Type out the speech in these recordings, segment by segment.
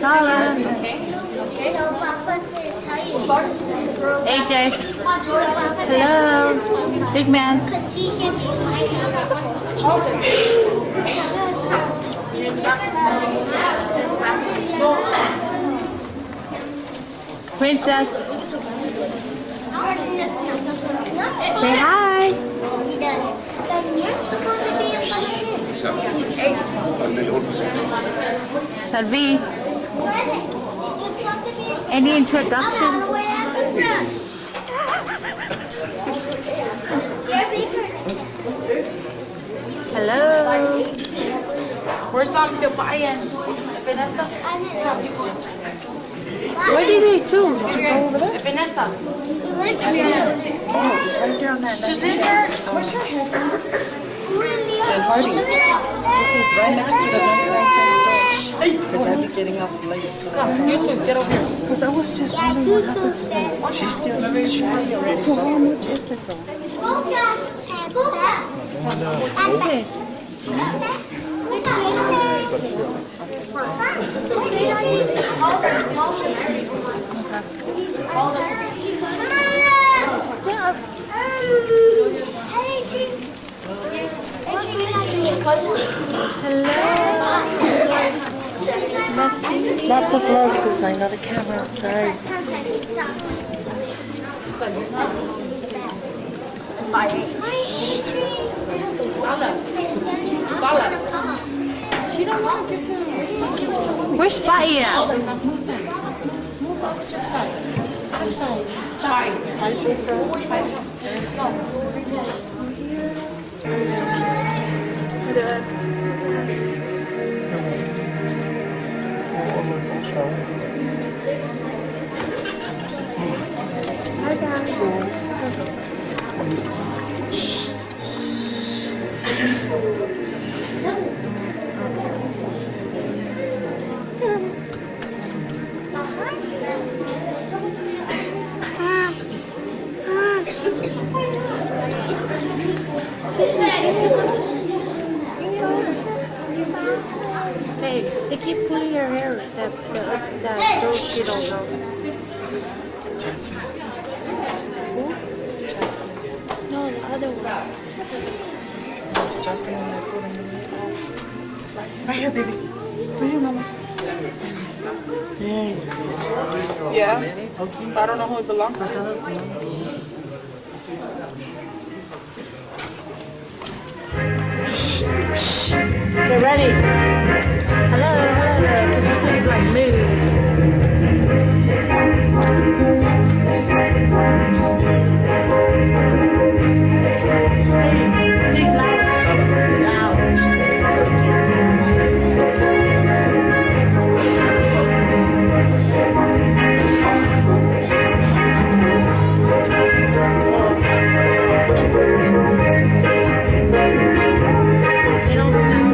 Sala. AJ. Hello. Big man. Princess. Say hi. Salvi. Any introduction? Hello. Where's Mom? Vanessa? What did they do? Vanessa. Oh, it's right there on that. She's in here. Where's your hair? And Hardy. Right next to the 99 cent store. Because I'd be getting off late. So You two, get over here. Because I was just wondering what happened to her. She's still, she probably already saw How much is it though? Is it? Not so close because I know the camera outside. She don't want to give to Where's Spotty at? Move back. Move over to the side. To the side. Stop. Hi, Dad. Hey, they keep pulling your hair. That girl, she don't know. Who? No, the other one. It's Jocelyn that put him in. Right here, baby. Right here, mama. There you go. Yeah. I don't know who it belongs to. Get ready. Hello, hello. Could you please like move? Sing loud. Loud. They don't sound.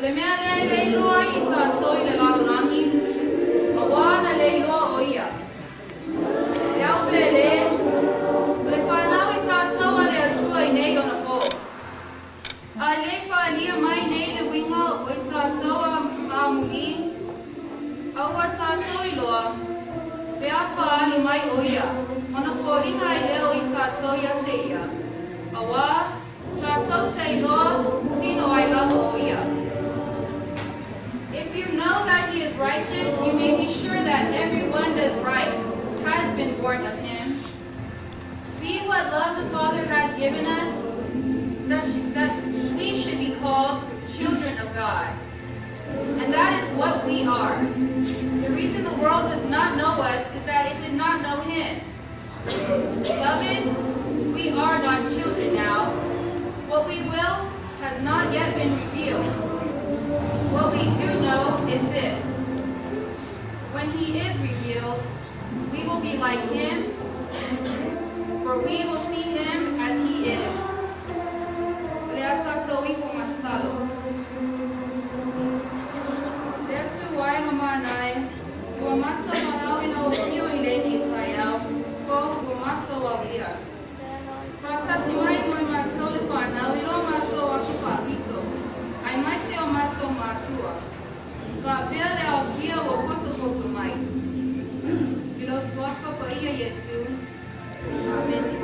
O le mea lea e le iloa ai i tatou i le lalolagi, auā na le iloa o ia. Le au pele, o le fanau i tatou a le Atua i nei ona pō. A e le i faaalia mai nei le uiga o i tatou a amuli, a ua tatou iloa, pe a faaali mai o ia, ona foliga ai lea o i tatou ia te ia, auā tatou te iloa tino ai lava o ia. If you know that he is righteous, you may be sure that everyone does right has been born of him. See what love the Father has given us, that we should be called children of God. And that is what we are. The reason the world does not know us is that it did not know him. Beloved, we are God's children now. What we will has not yet been revealed. What we do know is this: when he is revealed, we will be like him, for we will see him as he is. Le atatou ifo masalo. Le Atua e ma manai, ua matou valaau i lau Afio i lenei taeao, fou ua matou aulia. Faatasi mai mo i matou le fanau i lo matou aso faapito, aemaise o matou matua. Faapea le aofia ua potopoto mai. I lo suafa paia Iesu. Amene.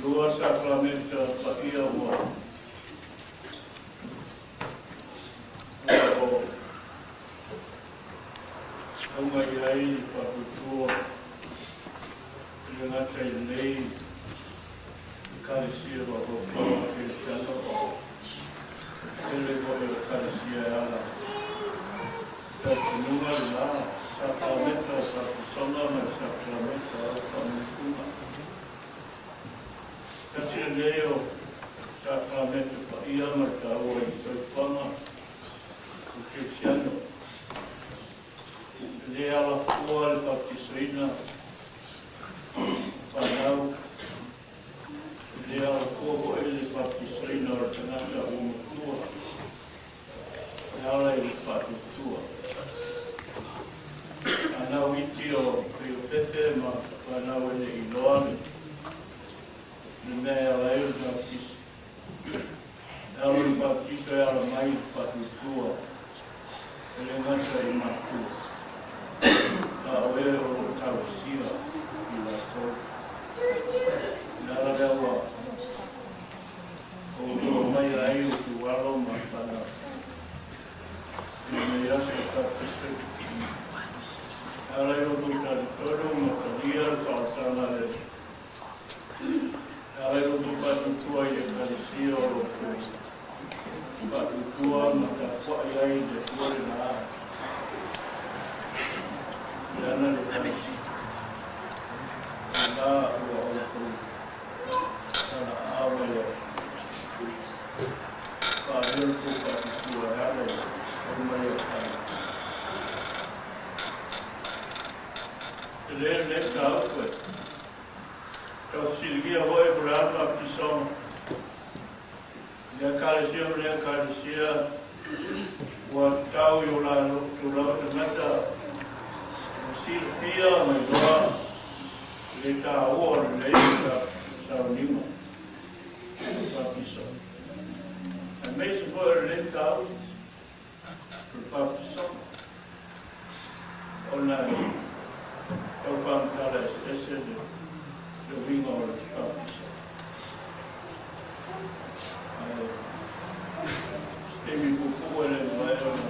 Lua sakaramenta paia ua o aumai ai le faatuatua i le gata i lenei Ekalesia Faapaupau Kerisiano o tele foi o Ekalesia e ala talitonuga lena sakaramenta o Faapisoga ma le sakaramenta o Faamanatuga. Tasi lenei o sakaramenta paia ma le taua i le soifuaga o Kerisiano. E lē alafua le papatisoina o fanau, e lē alafua foʻi le papatisoina o le tagata ua matua e ala i le faatuatua. Fanau iti o Peiopepe ma fanau e leʻi iloa le le mea e ala ai o le baptisi. E ala i le baptiso e ala mai i le faatuatua e le gata i matua, a o e o loo tausia i latou. Le ala lea ua outou aumaia ai outou alo ma fanau i lenei aso e baptisoina. E ala i outou talitonu ma talia le faaosaga a le Alii. E ala i outou faatuatua i le Ekalesia o lo outou faatuatua ma tapuai ai i le Atua lena e ana le Ekalesia. O lena ua outou talaaao mai ai. Faaleo le tou faatuatua e ala i le aumai o fanau. Tele lenei mataupu e tau fesiligia foi po o le a le faapisoga i lea Ekalesia ma lea Ekalesia ua tatau i o latou lava tagata ua silafia ma iloa le taua o lenei sauniga faapisoga aemaise foi o lenei mataupu o le faapisoga ona e tau faamatala eseese le le uiga o le faapisoga. Ae se taimi puupuu e le mafai ona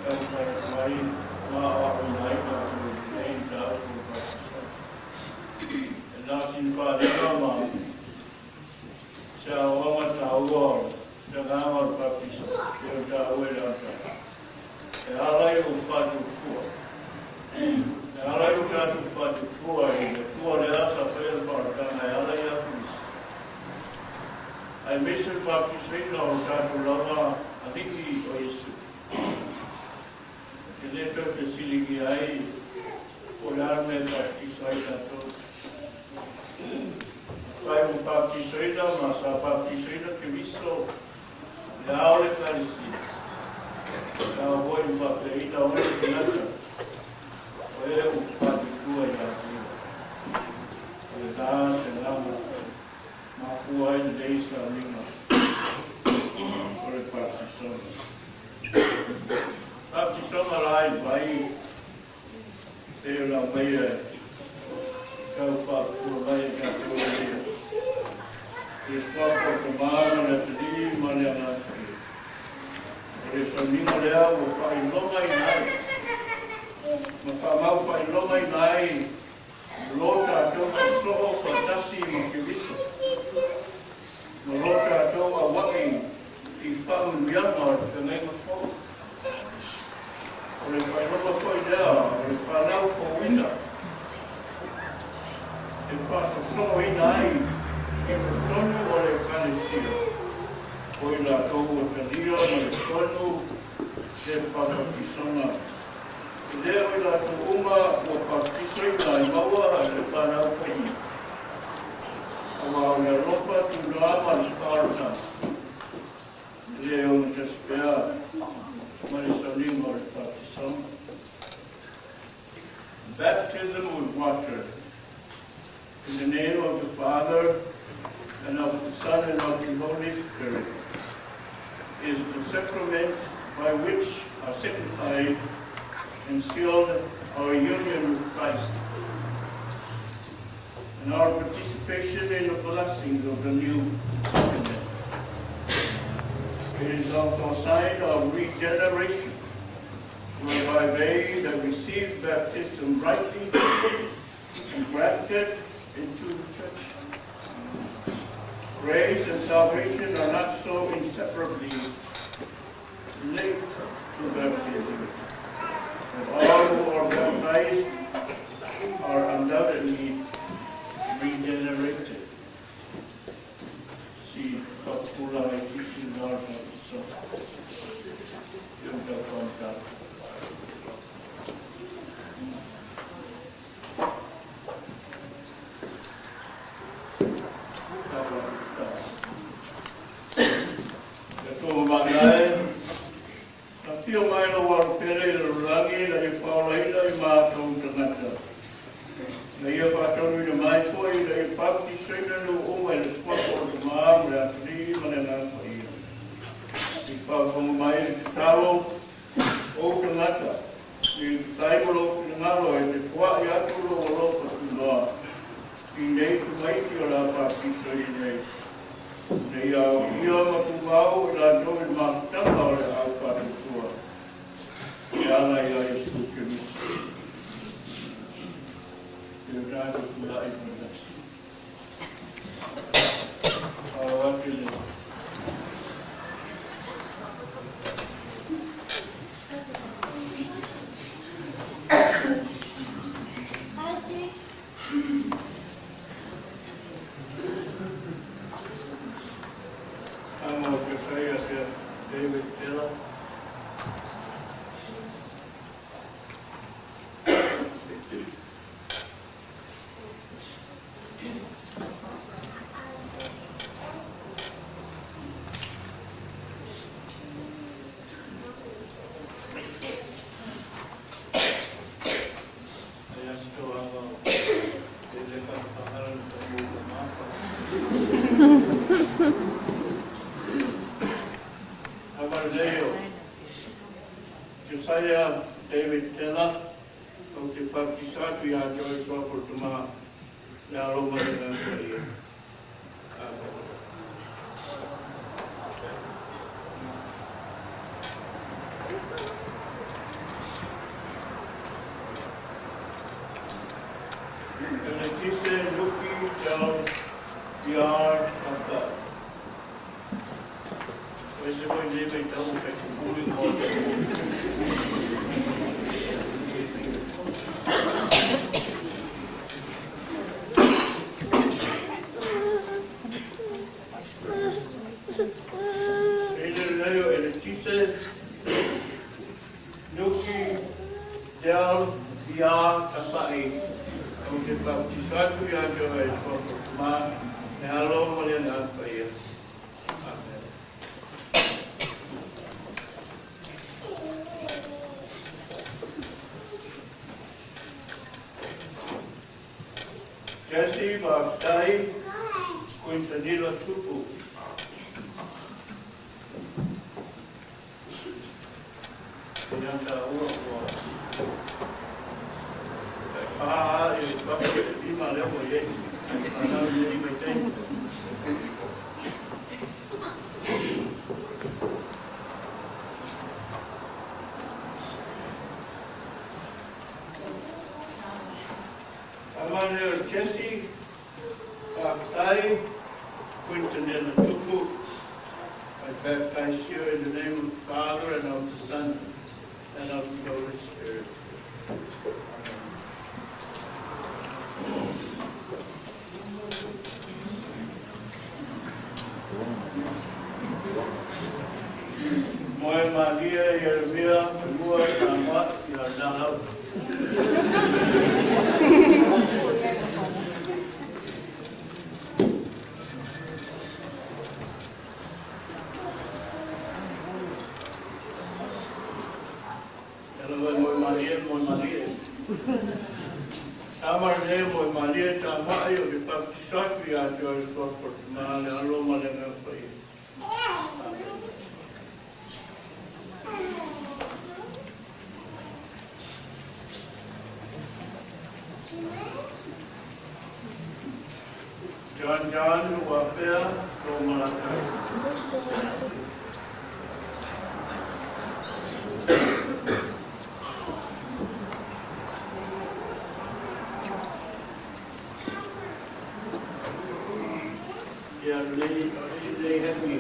taumafai atu ai ma aoaoina ai tatou i lenei mataupu o le faapisoga. E na o sina faaaliga ma se aoaoga taua o le agaga o le faapisoga e o taua i le amataga. E ala i ou faatuatua. E ala i o tatou faatuatua i le Atua lea sa faia le faaolataga e ala ia Keriso. Aemaise le faapisoina o lo tatou lava Alii o Iesu. E le toe fesiligia ai po o le a le mea e faapiso ai tatou. Afai ua faapisoina ma sa faapisoina Keriso le ao le Ekalesia, e ao foi ona faafeaina oe le tagata o e ua faatuatua ia te ia. O lena se agaga mafua ai lenei sauniga o le baptisoga. Baptisoga la i vai pei ona aumaia e tau faapupula mai e tatou i lenei aso. I le suafa o le Tama ma le Atalii ma le Agaga Paia. O le sauniga lea ua faailogaina ai ma faamau faailogaina ai lo tatou sosoo faatasi ma Keriso ma lo tatou aua'i i faamanuiaga o le feagaiga fou. O le faailoga foi lea o le fanau fouina e faasosooina ai i totonu o le Ekalesia o i latou ua talia ma le tonu le papatisoga. E lē o i latou uma ua papatisoina e maua le fanau fouina. Auā o le alofa tunoa ma le faaolataga e lē ogatasi pea ma le sauniga o le papatisoga. Baptism with water. In the name of the Father, and of the Son, and of the Holy Spirit, is the sacrament by which are signified and sealed our union with Christ. and our participation in the blessings of the new covenant. It is also a sign of regeneration, whereby they that receive baptism rightly and grafted into the church. Grace and salvation are not so inseparably linked to baptism, that all who are baptized are undoubtedly regenerated. See, Papula teaching Lord so. Fio mai lo waru pere i le rangi na i whaolaina i mātou tangata. Na ia whātonu ina mai foi na i pāpti seina no o mai le swapa o te maa le atri ma le ngā ia. I whāwhangu mai le te talo o tangata. I te saimolo whingalo e te wha i atu lo walopa tunoa. I nei tu maiti o la pāpti seina nei. Nei au ia matumau i la toi mātanga o le au whātutua. I ala ia Yesu Kristo. Te rātou kula i whanasi. Au ake le. Amo Josiah David Taylor. Josiah David Taylor, o te baptisatu ia Joshua Portuma, le alo mai le ngā. Amen. Eletise Luki Del Diar Kapa. Ese foi leve então kai puri mo. Eletise Luki Del Diar Kapa. O te baptisatu ia Joshua Portuma, le alo ma le ngā ia. Amen. Jesse Vaftai, Quintanilla Tupu. Ianta ua ua. Kai whaa i swapa te lima leo mo ye. Anau ye lima i tei. Amaneo Jesse Vaftai, Quintanilla Tupu. I baptize you in the name of the Father and of the Son and of the Holy Spirit. Amen. Moe Maria Jeremia Mua Tama Ia Nahau. Moe Maria, Moe Maria. Tamar le Moe Maria Tama o te baptisatu ia Joshua Portuma le alo ma le ngā pai. Amen. John John ua afea lou malatai? Ia lelei, lelei Henry.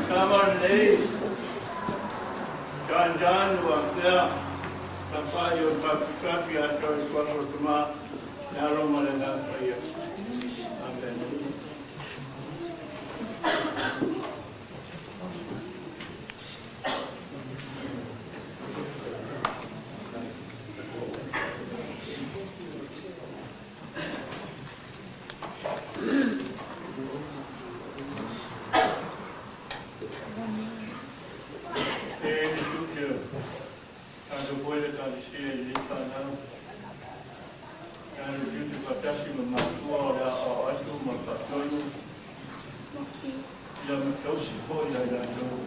Tama lelei. John John ua afea tapa'i o le papisapi atoa i le Suafa o le Tama, le Alo ma le Agaga Paia. Amene. E le tiute o tatou foi le Ekalesia i lenei fanau. Tatou tiute faatasi ma matua o le aoao atu ma le faatonu ia ma tausi foi ia i latou.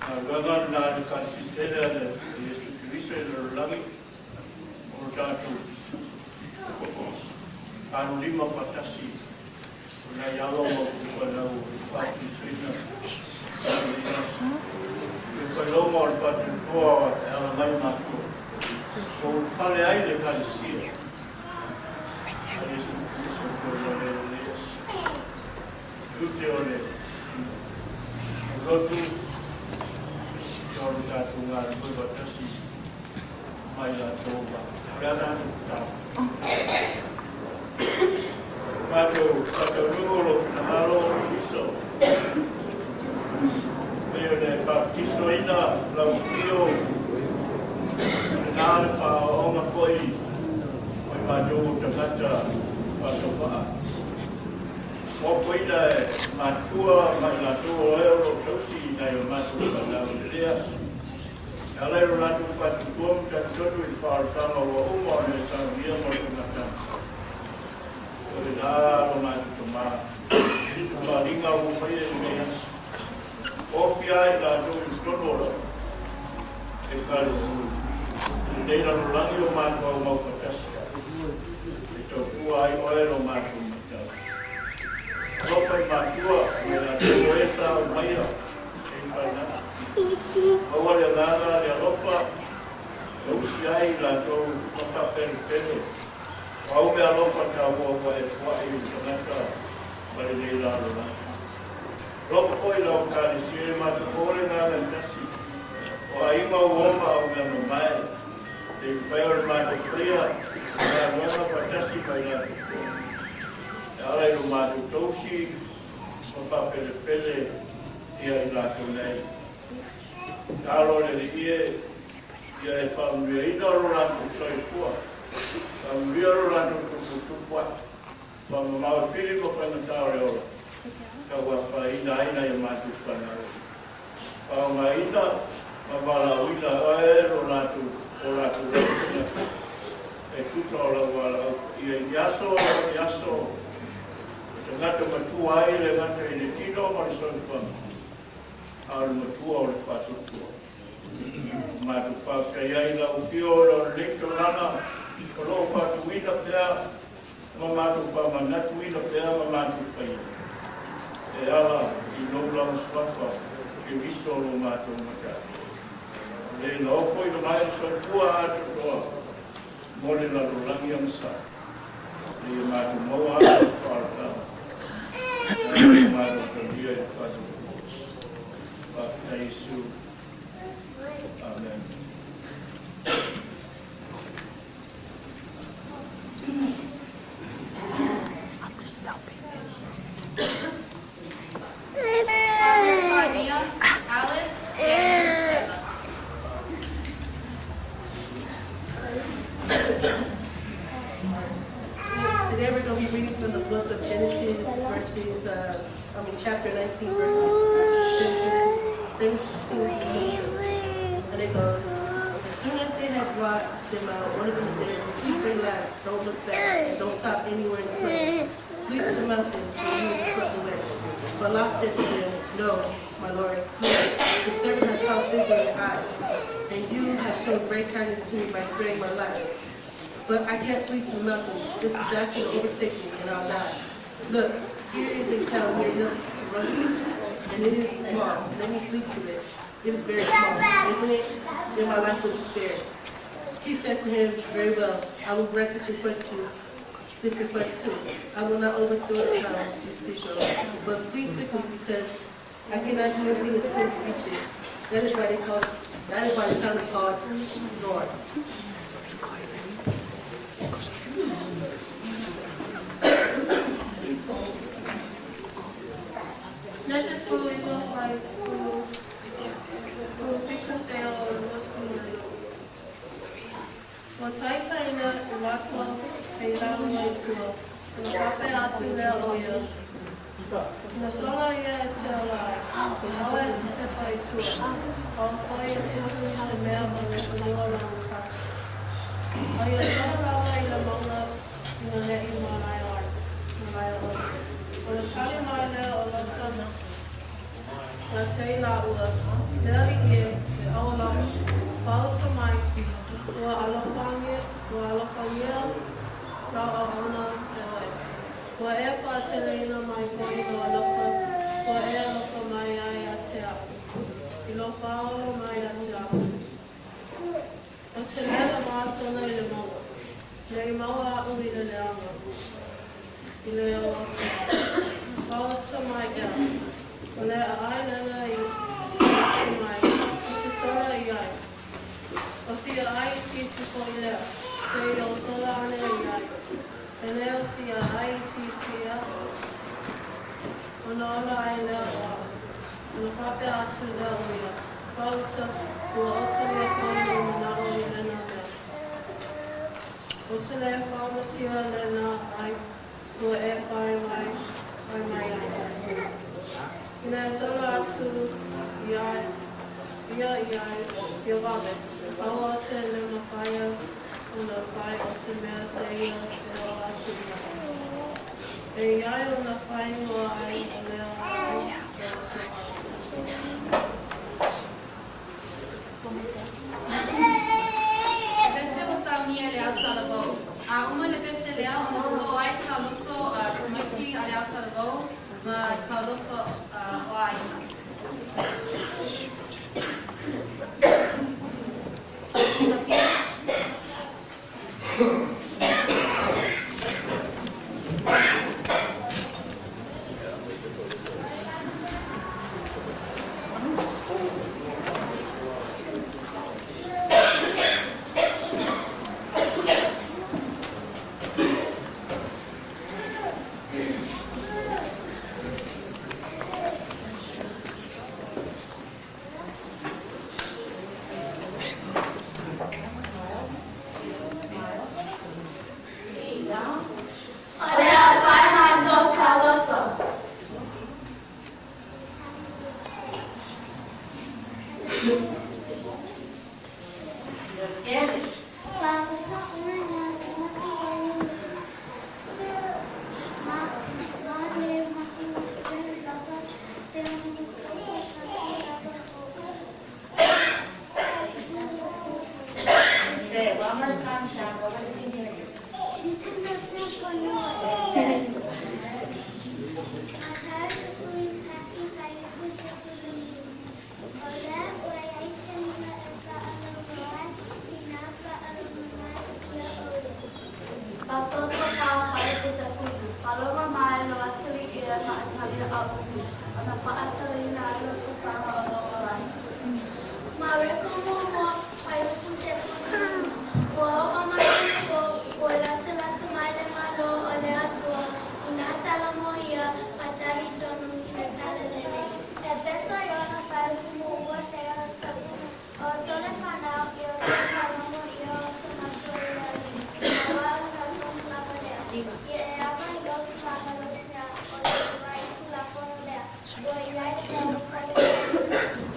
Galuega lena a le Ekalesia tele a le Iesu Keriso i le lalolagi o lo tatou alolima faatasi o nai alo ma utufanau o le faapisoina le failauga o le faatuatua e ala mai matua ua ulufale ai le Ekalesia a Iesu Keriso toe le lenei aso. Tiute o le lotu o le tatou galulue faatasi mai latou ma o le ana atu tatalo. Matou faataunuu o lou finagalo o Keriso pei o le baptisoina lau afio o lena le faaoaoga foi o i matou o tagata faatauvaa. Ofoina e matua ma i latou o e o lo o tausi i nai o matou fanau i lenei aso. E ala i lo latou faatuatua ma talitonu i le faaolataga ua uma ona e saunia mo le tagata. O lena lo matou Tama, le faaaliga ua faia i lenei aso. Ofia ai i latou i totonu o lau Ekalesia. I lenei lalolagi o matou aumau faatasi e tautua ai oe lo matou matau. Alofa i matua ma i latou o e sa aumaia e i fanau. Maua le agaga le alofa e usi ai i latou ma faapelepele. O au mea alofa taua ua e fua'i i le tagata ma lenei lalolagi. Alofa foi lau Ekalesia e matou maua le agaga e tasi. O aiga uo ma au mea mamae, e mafai o le matou faia galuega faatasi ma i latou foi. E ala i lo matou tausi ma faapelepele ia i latou nei. Talo le Alii e, ia e faamanuiaina lo latou soifua, faamanuia lo latou tuputupu ae, faamamao e fili ma faigata o le ola, tauafaina ai nai o matou fanau. Faaaogaina ma valaauina e lo latou o latou lava tagata e tusa o lau valaau paia i ni aso o ni aso e tagata matua ai le gata i le tino ma le soifuaga, a o le matua o le faatuatua. O matou faafetai ai i lau afio ona o lenei taulaga o lo o faatuina pea ma matou faamanatuina pea ma matou faia e ala i lou lava suafa Keriso lo matou Matai. O le na ofoina mai le soifua atoatoa mo le lalolagi agasala, ina ia matou maua ai le faaolataga na ia matou taulia i le faatuatua. Faafetai Iesu. Amen. Father Sonia, Alice, and Stella. Today we're going to be reading from the book of Genesis, verses, chapter 19, verses 17 to 22. And it goes, as soon as they had brought them out, one of them said, keep relaxed, don't look back, and don't stop anywhere in the place. Flee to the mountains, and you will be swept away. But Lot said to them, no, my lord, please, the servant has found favor in your eyes, and you have shown great kindness to me by sparing my life. But I can't flee to the mountains. This disaster will overtake me, and I'll die. Look, here is a town near enough to run to, and it is small. Let me flee to it. It is very small, isn't it? Then my life will be spared. He said to him, Very well, I will grant this request to this request too. I will not overthrow the town you speak of, but flee quickly because I cannot do anything until you reach it. That is why they call that is why the town is called Zoar. Nesse tua fai o fixa seo o lua Ua taitaina i lātou hei lau mai tua, ona faapea atu lea o ia. Na sola ia e te ola ai, e aua e te tepa i tua, aua foi e tioti se mea ma se fanua lona tasi. A ia sola lava i le mauga ina ne'i malae ai, malae oe. Ona tali mai lea o Lota ia te i lāua, Le alii e, e aua lava, faaauta mai, ua alofagia, ua alofagia lau auauna e oe. Ua e faateleina mai foi lou alofa, ua e alofa mai ai ia te a'u, i lou faaola mai ia te a'u. Ou te le lava sona i le mauga, ne i maua a'u i le leaga, i le o atu ai. Faaauta mai ea, o le aai lena i atu mai, i te sola i ai. O si aai itiiti foi lea, se i ou sola ane i ai. E le o si aai itiiti ea, ona ola ai lea o a'u. Ona faapea atu lea o ia, Faaauta, ua otalia foi lou mana'o i lena mea. Ou te le faaumatia lena ai ua e fai mai, fai mai ai. Ina e sola atu ia ia i ai, ia vave, aua te le mafaia ona fai o se mea seia e o atu i ai. E i ai ona faaigoa ai o lea ai o Soara. E pese ua saunia e le autalavou. A uma le pese lea ona sosoo ai tauloto a tamaiti a le autalavou ma tauloto o aiga. O le a fai matou tauloto. Say it one more time, Sam. Nobody can hear you. Fatoto pa whaipu se putu, paloma mai lo atili ia na atalia a upu, ona whaatalina ai lo tasanga o lo orai. Mareko mua whaipu se putu, ua o mai le po, ua lata lata mai le malo o le atua, i nā salamo ia, patali tonu i le tala lele. E peso i ona whaipu mua se o tapu, o tole whanau i o te salamo i o te matua i ali. Aua o tatou lava lea. Ia e ava i o te whakalotia o le ua i tulafono lea. Ua i ai le mea o whai o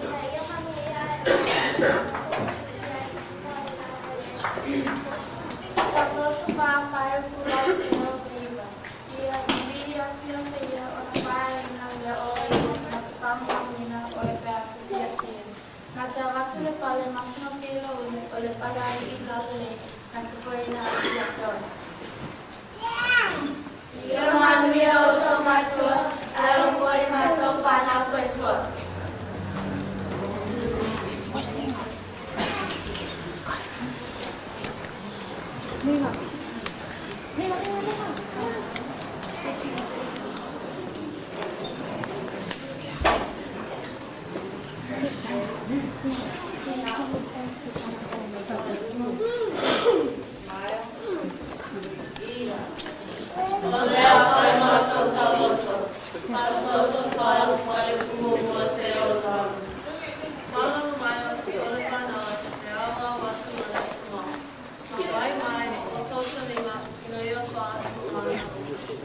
Ina ia manuia e o te i ai mo le lava lea. Watoto pa whaipu lau te o veiva. Ia viviri atu ia te ia o na whaia ina lea o e o na te whamuamina o e pea whisi ate. Na te avatu le pale masino pelo ule o le pale ai i lalo le na te koina atu ia Mila. Mila, Mila, Mila.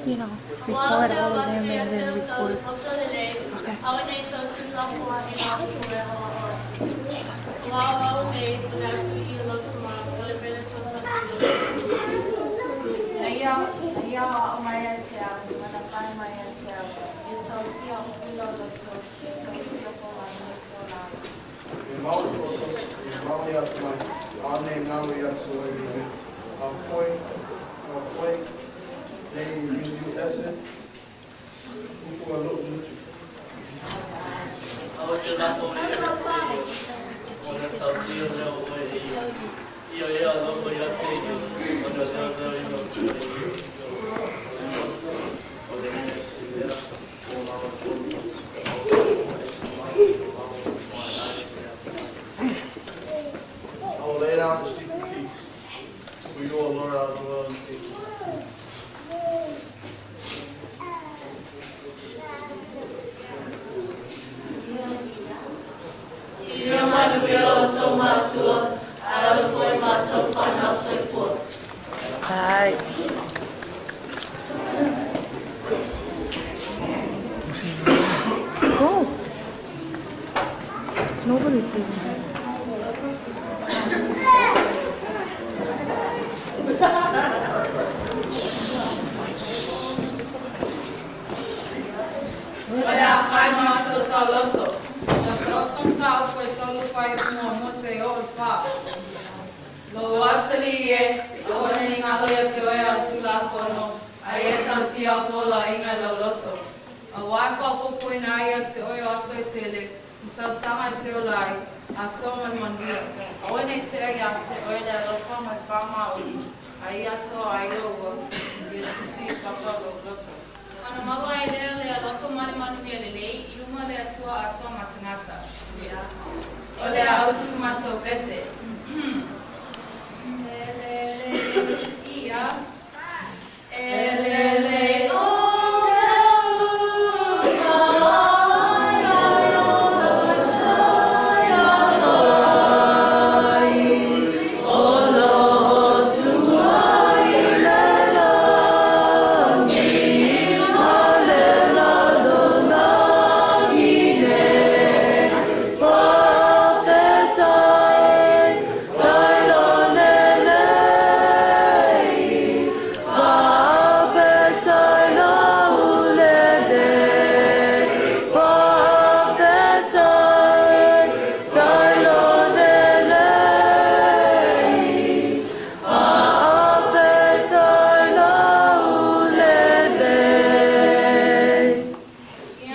You know, record all of them and then record. Okay. I will lay down and sleep in peace. For you, O Lord, I will dwell in safety. Hi. Go. Nobody's even. O le afai matou sauloto. Tau tau koe tolu whai mua mo se o i wha. Lo atali e, awa nei ngalo ia te oe a sula fono, a e tau si au pola inga lo loto. A wai pa popo ina ia te oe o aso i tele, tau sanga i te o lai, a tō man manua. Awe nei te ia te oe le alofa mai whāmaoli, a ia so ai o ua, ia susi i papa lo loto. Ana maua ai lea le alofa male manuia lelei, i luma le atua atoa matangata. O le ausu matou pese. Elele ia. Elele o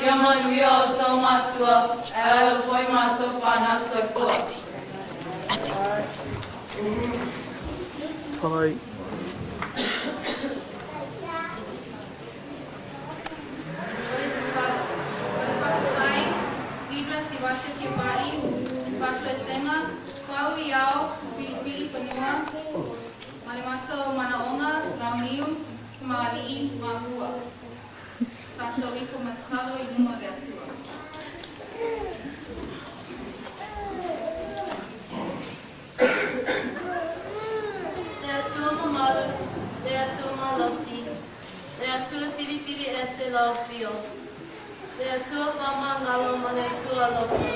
Ia manuia o tau matua, e alo foi matou whanau soifua. Sorry. Le Atua mamalu, le Atua malosi, le Atua silisili ese lau fio. Le Atua whamangalo ma le Atua alofa.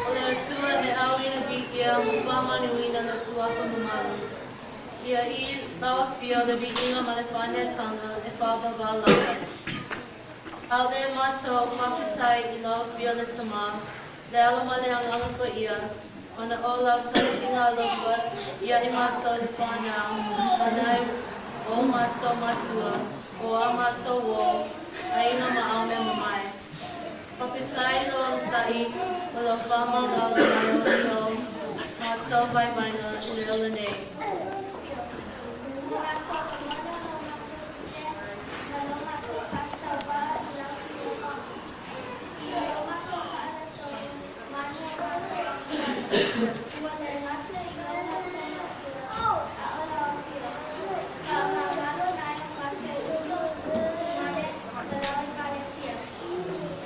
O le Atua ne auina viia mo whamanuina le suafa mamalu. Ia i lau fio le viinga ma le whanetanga e whababa lava. Au le mātou whakatai i lau fio le tama, le alo ma le anganga ko ia, ona o lau tausinga alofa, ia i mātou le whanau, ona ai o mātou matua, o a mātou wō, aina ma au me mamae. Whakatai lo angasa'i, o lau whamangalo mai o i o, mātou vaivainga i le ola nei. Ua le gata i lo matou matua, ʻaʻole aofia. Faamagalo nai o matou uso ma le lau ʻEkalesia.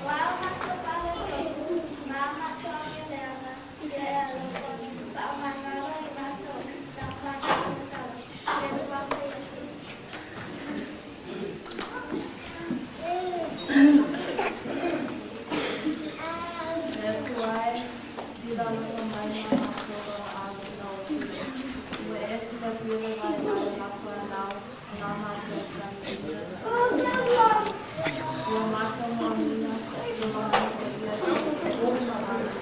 Ua o matou faaletonu ma a matou amio leaga i le alofa, faamagalo i matou na fanau tatala i le Suafa Iesu. Le Atua e, sila alofa mai iā matou valaau i lou Alii. Ua e silafia le vaivai o nā fanau o nā matou taliuina. Ua matou manuia lo matou paia i lou malama.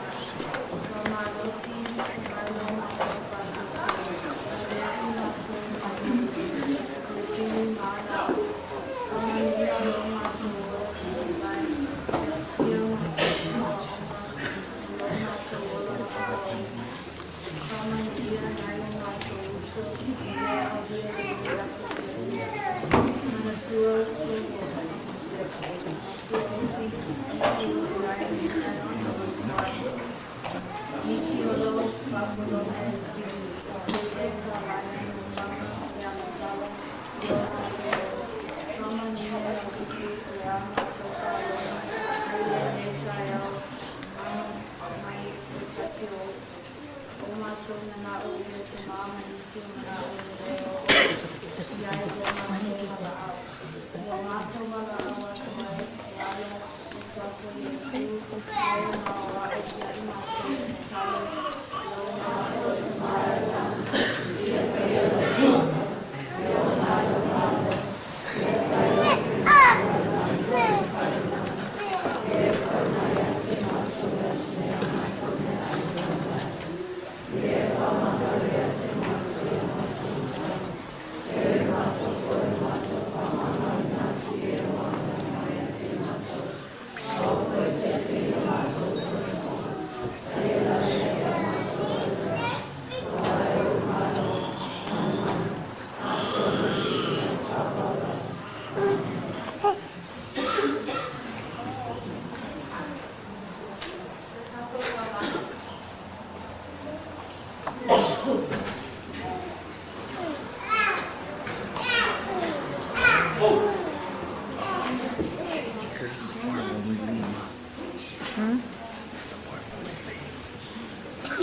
Ua malosi mai lo matou faatuatua, a leʻu matou manuia i le kini manao. Faamanuia lo matou ola talu mai, ia matou aoaoga i lo matou ola makapau. Faamanuia nai o matou uso e aulia lenei aso silafia. Manatua Suofola, Suaosi, Suofola, Iona, Nisi o lou faafolona e seia i Salaia Motaga ia Masala i lo matou ola. Faamanuia Lauupu i a matou faalogo ai lenei taeao mai se tasi o uso. O matou manao ia tama ma nisi o manao e le oo i ai lo matou valaau. Ua matou valaau atu ai e ala i Suafa Iesu mai o maoae ia i matou e tatalo lo matou Tatou vavaka. This is the part when we leave. This is the part when we leave.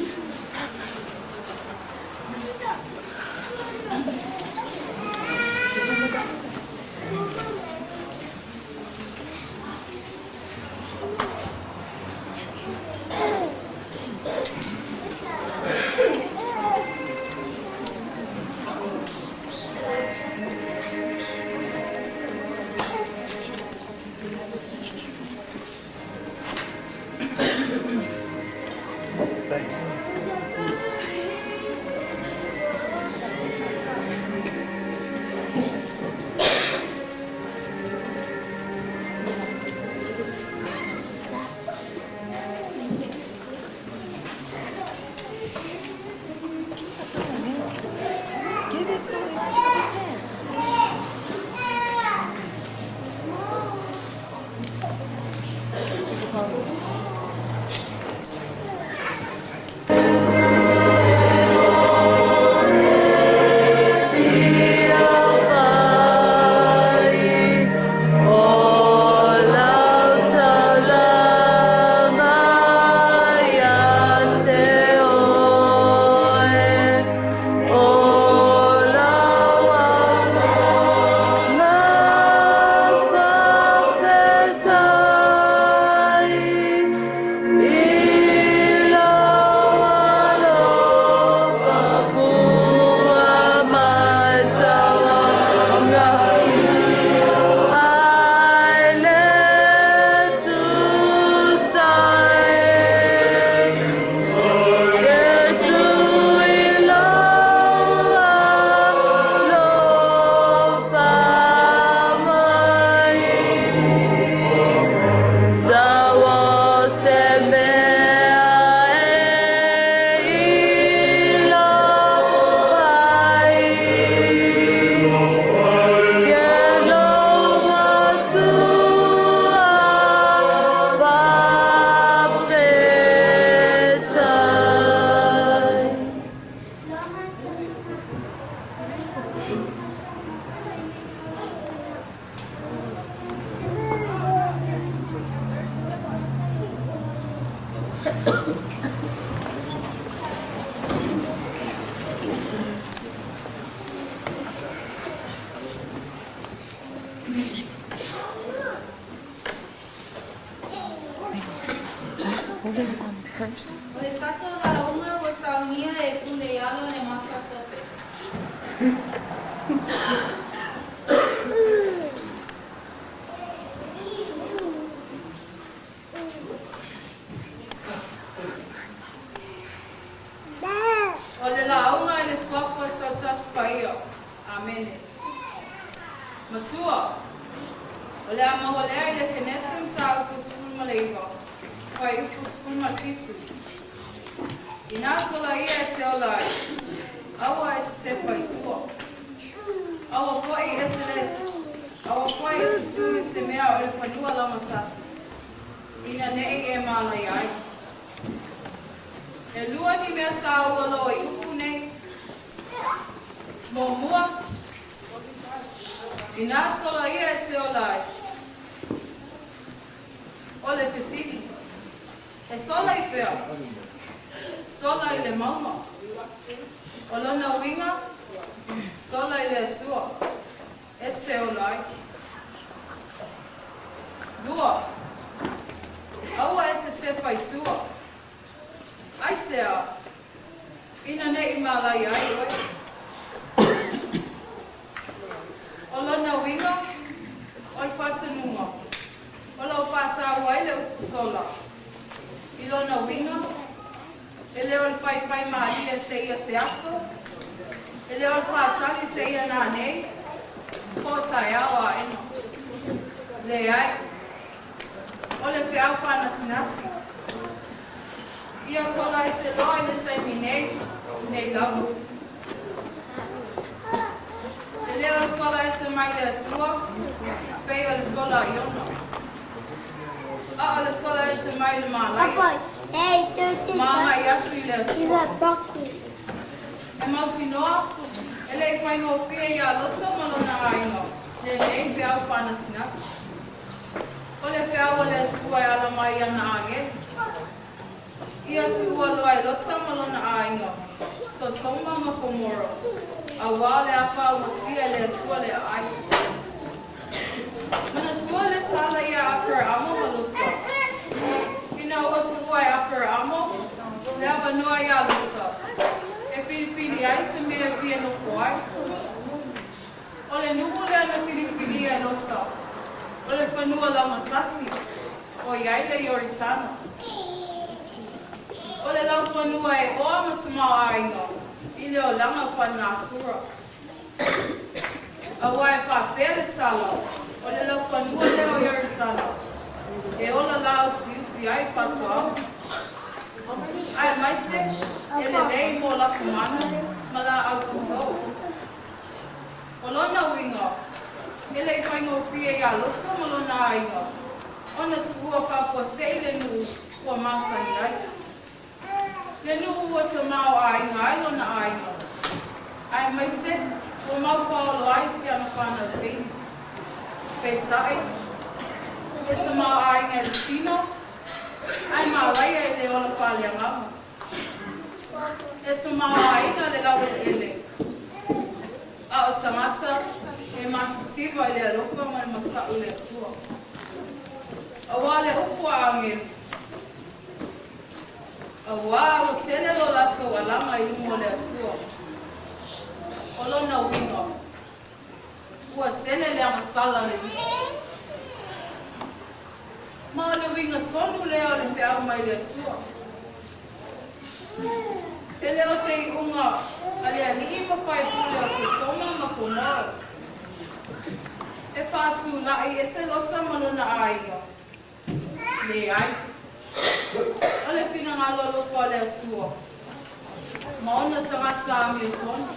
This person. O le tatou lauga ua saunia e pule i alo le matasope. O le lauga i le Suafa o le Tauatasi Paia. Amene. Matua, o le a maua lea i le Kenese mataupu 19, fuaiupu 17. Inā sola ia e te ola ai, aua e te tepa i tua. Aua foi e te le, aua foi e te tū i se mea o le fanua laumatasi, ina neʻi e mālaia ai. E lua ni mea tāua loa i upu nei. Muamua, inā sola ia e te ola ai. O le fesili, e sola i fea? Sola i le mauga. O lona uiga, sola i le Atua e te ola ai. Lua, aua e te tepa i tua. Aisea? Ina neʻi mālaia ai oe. O lona uiga, o le faatonuga, o lo o faataua ai le upu sola. I lona uiga, e le o le faifai mālie seia se aso, e le o le faatali seia nanei, po o taeao aena. Leai, o le feau faanatinati. Ia sola ese loa i le taimi nei, nei lava. E le o le sola ese mai le Atua, pei o le sola a Iona. A o le sola ese mai le Papa, malaia, hey, turn this ma up. agai atu i le You Atua. got broccoli. E mautinoa, e le i faigofie iā Lota ma lona aiga, lenei feau faanatinati. O le feau a le Atua e ala mai i ana agelu. Ia tuua loa e Lota ma lona aiga, Sotoma ma Komoro, auā le afa uatia e le Atua le aai. Manatua le tala iā Aperaamo ma Lota. Ina ua tuua e Aperaamo le avanoa iā Lota, e filifili ai se mea e fia nofo ai. O le nuu lea na filifilia e Lota, o le fanua laumatasi, o i ai le Ioritana. O le laufanua e oa ma tamaoaiga i le olaga faalenatura. Auā e faapea le tala, o le laufanua lea o Ioritana, e ola lāusiusi ai faatoaga. Aemaise e lelei mo lafumanu ma laau totō. O lona uiga, e le i faigofie iā Lota ma lona aiga ona tuua faafuasei le nuu ua masani ai. Le nuu ua tamaoaiga ai lona aiga, aemaise ua maupaolo ai si ana fanau teine. Peitai, e tamaoaiga i le tino, ae malaia i le ola faaleagaga. E tamaoaiga le laueleele, a o tagata e matitiva i le alofa ma le mataʻu i le Atua. Auā le upu a agelu, Auā ua tele lo latou alaga i luma o le Atua. O lona uiga, ua tele le agasala o le nuu. Ma o le uiga tonu lea o le feau mai le Atua. E le o se iuga a le alii ma faipule o Sotoma ma Komoro e faatulaʻi ese Lota ma lona aiga. Leai. O le finagalo alofa o le Atua ma ona tagata amiotonu.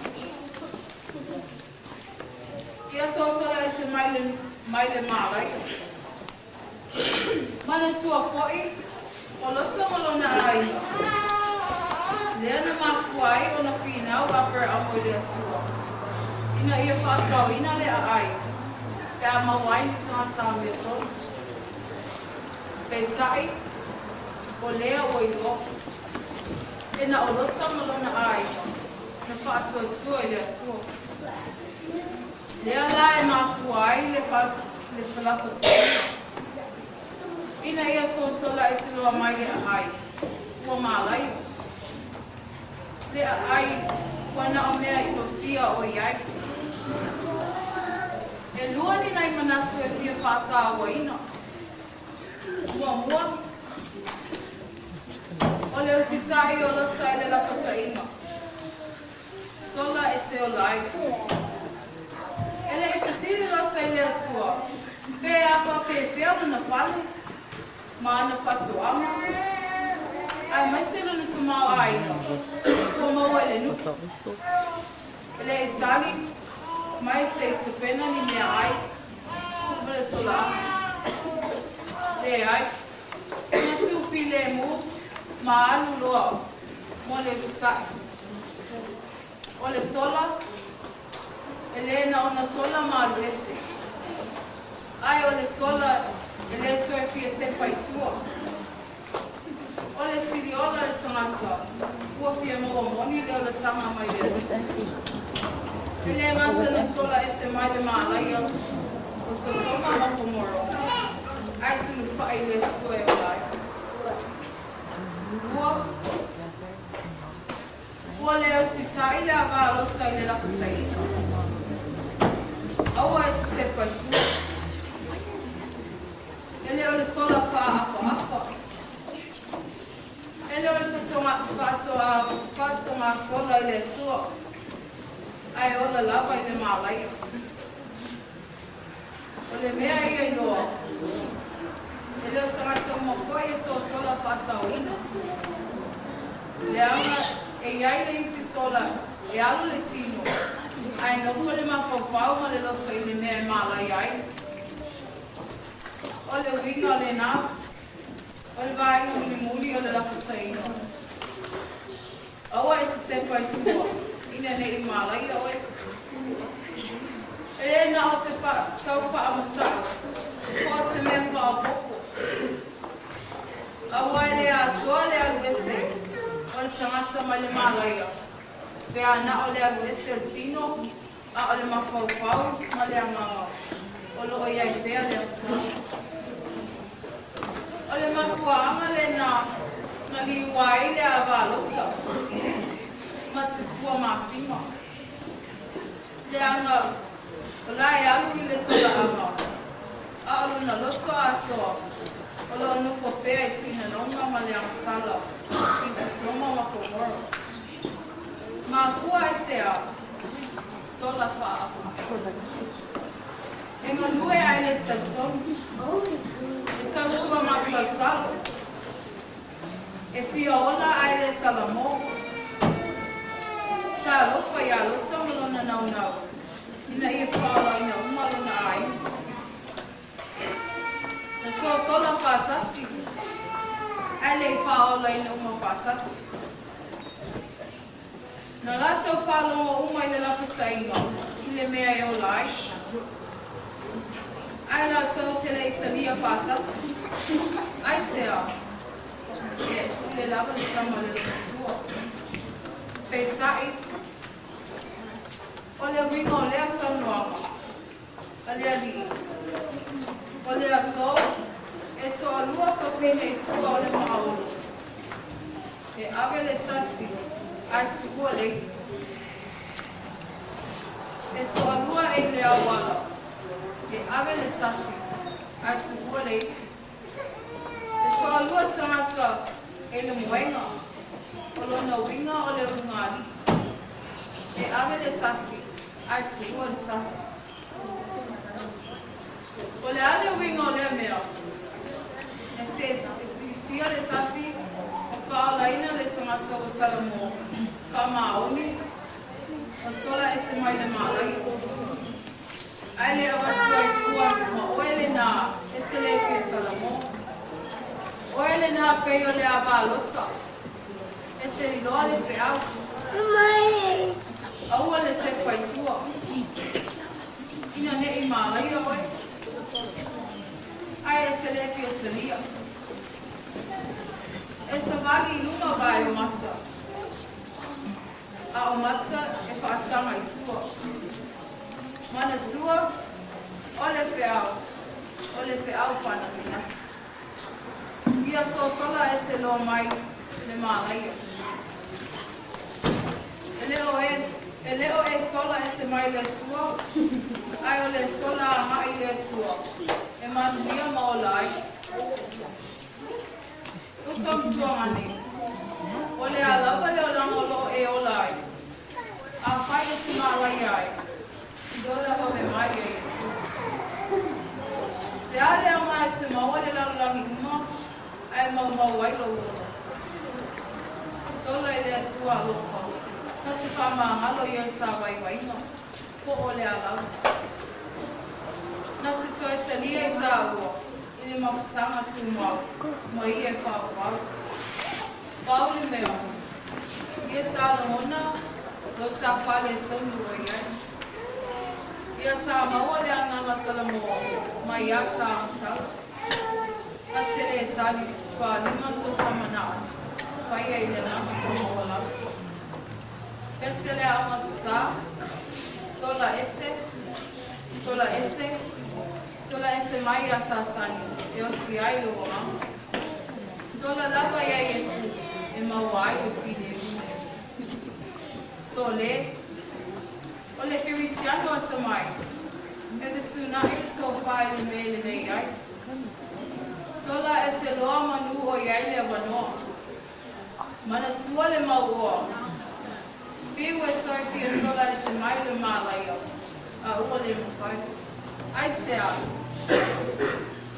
Ia sosola ese mai le, mai le malaia. Manatua foi, o Lota ma lona aiga, lea na mafua ai ona finau Aperaamo i le Atua, ina ia faasaoina le aai, pe a maua ai ni tagata amiotonu. Peitai, o lea ua iloa, e na o Lota ma lona aiga na faatuatua i le Atua. Lea la e mafua ai le le felapataiga, ina ia sosola ese loa mai le aai. Tupua ma Alaia. Le aʻai ua na o mea inosia o i ai. E lua ni nai manatu e fia fatāuaina. Muamua, o le usitaʻi o Lota i le lapataʻiga. Sola e te ola ai. E le i fesili Lota i le Atua, pe a faapefea lona fale, ma ana fatoaga, aemaise lona tamaoaiga ua maua i le nuʻu. E le i tali mai se i tapena ni meaai mo le solaaga. Leai, na tuu filemu ma alu loa mo le usitaʻi. O le sola, e le na ona sola ma alu ese, ae o le sola e le toe fia tepa i tua. O le tiliola le tagata ua fia maua moni le olataga mai le Alii. E le gata na sola ese mai le malaia o Sotoma ma Komoro, ae sulufaʻi i le Atua e ola ai. Ua Ua le usitaʻi le ava a Lota i le lapataiga. Aua e te tepa i tua. E le o le sola faaʻapaʻapa. E le o le faatogasola i le Atua, ae ola lava i le malaia. O le mea ia iloa, e le o tagata uma foi e sosola faasaoina. Leaga e i ai le isi sola e alu le tino, ae nofo le mafaufau ma le loto i le mea e malaia ai. O le uiga o lenā, o le vaega mulimuli o le lapataiga. Aua e te tepa i tua, ina ne i malaia oe. E le na o se tau faamasaʻi, po o se mea faaopoopo. Aua e le atoa le alu ese o le tagata mai le malaia, pe a na o le alu ese o le tino, a o le mafaufau ma le agaga o lo o i ai pea le agasala. O le mafuaaga lenā na liua ai le ava a Lota ma Tupua masima, leaga o la e alu i le solaaga, a o lona loto atoa o lo o nofo pea i Tuinanoga ma le agasala i Sotoma ma Komoro. Mafua aisea? Sola faaʻapaʻapa. E galue ae le talitonu. E tautua masalosalo. E fia ola ae le salamo. Talofa iā Lota ma lona naunau ina ia faaolaina uma lona aiga. Na sosola faatasi ae le i faaolaina uma faatasi. Na latou faalogo uma i le lapataiga i le mea e ola ai, ae latou te le i talia faatasi. Aisea? E pule lava le tama a le lotomatua. Peitai, o le uiga o lea saunoaga a le Alii, o le aso e toalua fafine i tua o le maaolo, E ave le tasi ae tuua le isi. E toalua e i le auala, e ave le tasi ae tuua le isi. E toalua tagata e i le moega, o lona uiga o le ulugalii. E ave le tasi ae tuua le tasi. O le a le uiga o lea mea? E se, e siitia le tasi ma faaolaina le tagata ua salamo faamaoni ma sola ese mai le malaia. Ae le avatu ai fua ma oe lenā e te le fia salamo. Oe lenā pei o le ava a Lota, e te liloa le feau. Aua le tepa i tua. Ina ne i malaia oe, ae e te le fia talia. E savali i luma vae o mata, a o mata e faasaga i tua. Manatua, o le feau, o le feau faanatinati. Ia sosola ese loa mai Le mālaia. E le o e, e le o e sola ese mai le Atua, ae o le sola agaʻi i le Atua, e manuia ma ola ai. Uso ma tuagane, o le a lava le olaga o lo o e ola ai, afai e te mālaia ai, i lo le vave mai o Iesu. Se a le aoga e te maua le lalolagi uma, ae maumau ai lou ola. Sola e le Atua alofa, na te faamagalo i o ta vaivaiga, po o le a lava. Na te toe talia i tāua i le mafutaga tumau ma ia e faaauau. Pau le mea, ia tā lagona lo tā faaletonu o i ai. Ia tā maua le agaga Salamoa mai iā tā agasala. Na te lē tali tualima so tā manaʻo faia i le agaga faamaualalo. Pese le aoga sasā, sola ese, sola ese, sola ese mai iā Satani e oti ai lou agaga. Sola lava iā Iesu e maua ai le filemu. Sole, o le Kerisiano atamai, e fetuunaʻi le tofa i le mea e lelei ai. Sola ese loa manu o i ai le avanoa. Manatua le mauoa. Fiu e toe fia sola ese mai le mālaia, a ua le mafai. Aisea?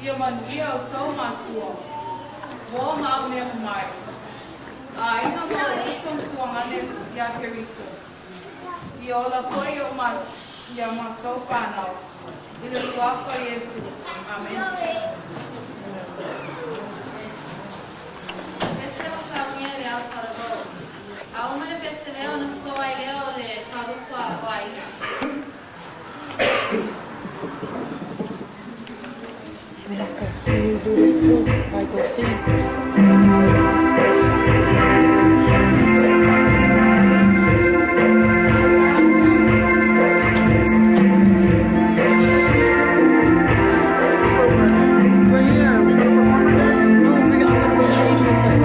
Ia manuia outou matua, uo ma au mea mamae, a aiga ma ou uso ma tuagane iā Keriso. Ia ola foi o ma, iā matou whānau, i le Suafa o Iesu. Amene. Pese o saunia le au talavou. A uma le pese lea ona soso ai lea o le tauutu a o aiga. Can you do this too? Like go see? We're here. We gonna perform again? No, we I'm gonna go change real quick.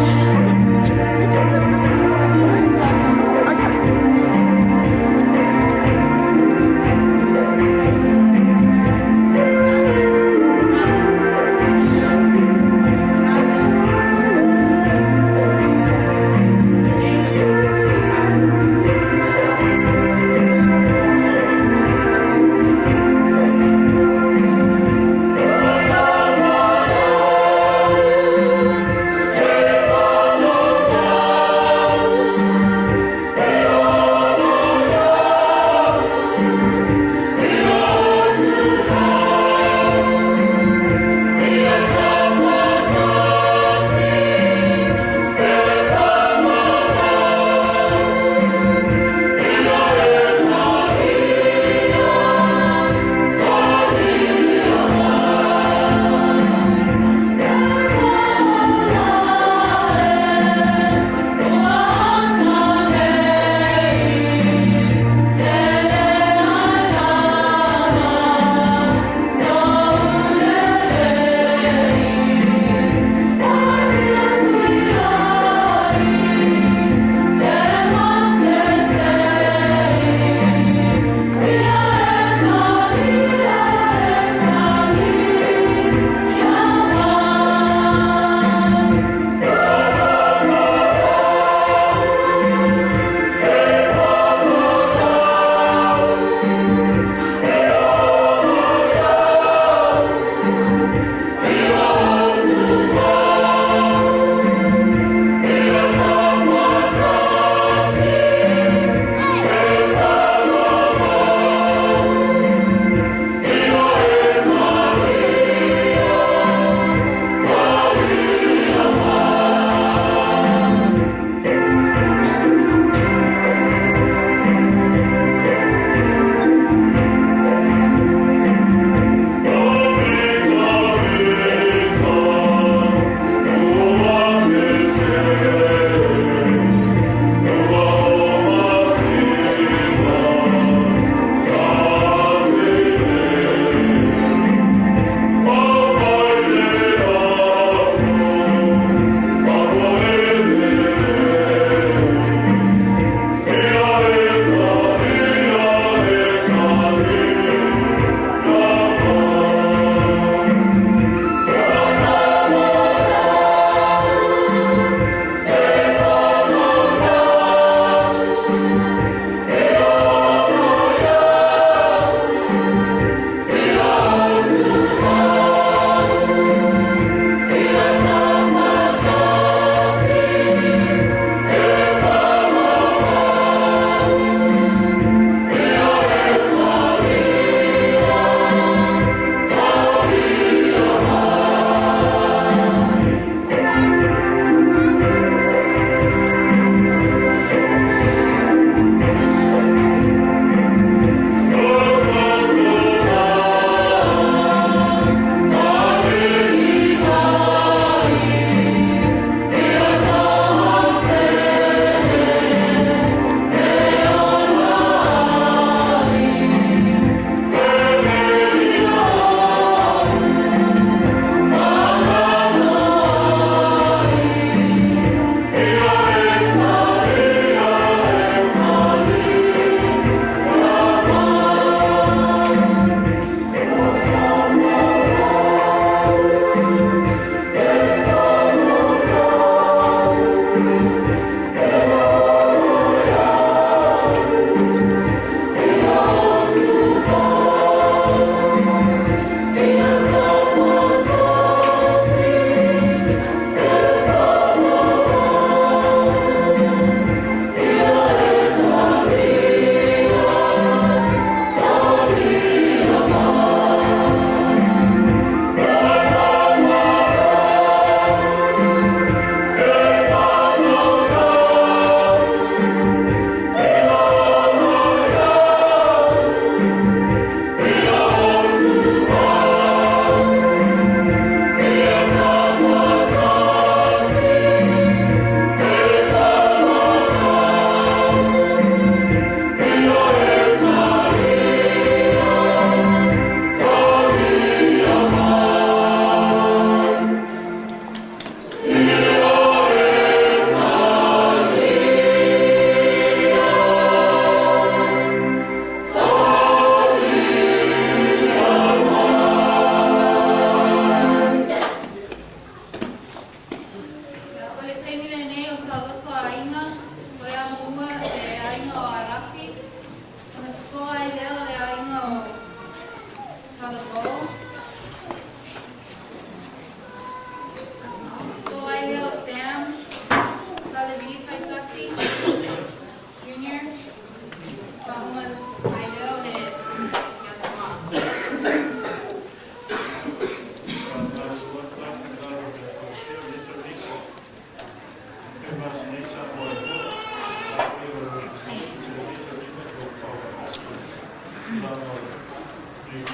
What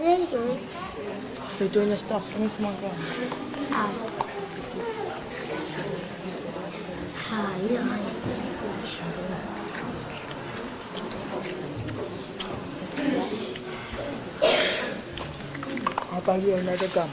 are you doing? They're doing the stuff. Give me some more gum. I'll buy you another gum.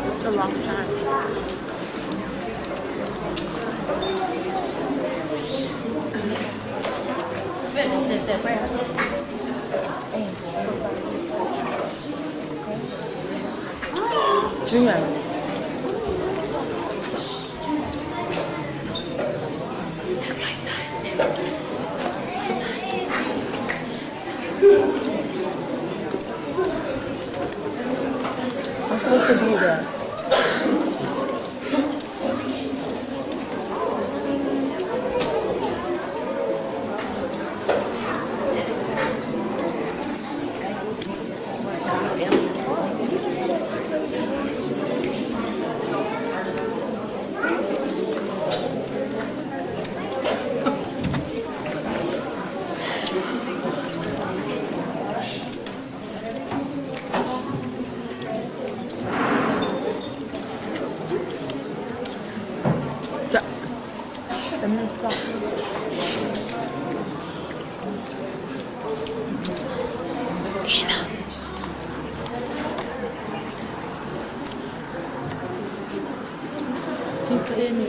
It's a long time. Junior. That's my son. I'm supposed to be there. Yeah. Let me stop. Can you put it in the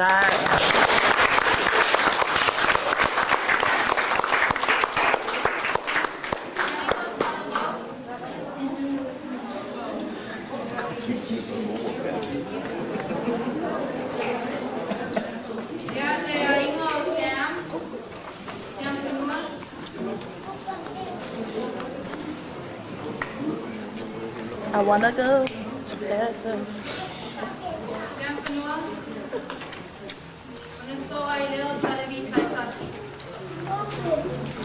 That. Ia le aiga o Sam, Sam Fanua. I wanna go together. Sam Fanua. Ona so ai leo Salevi Taitasi.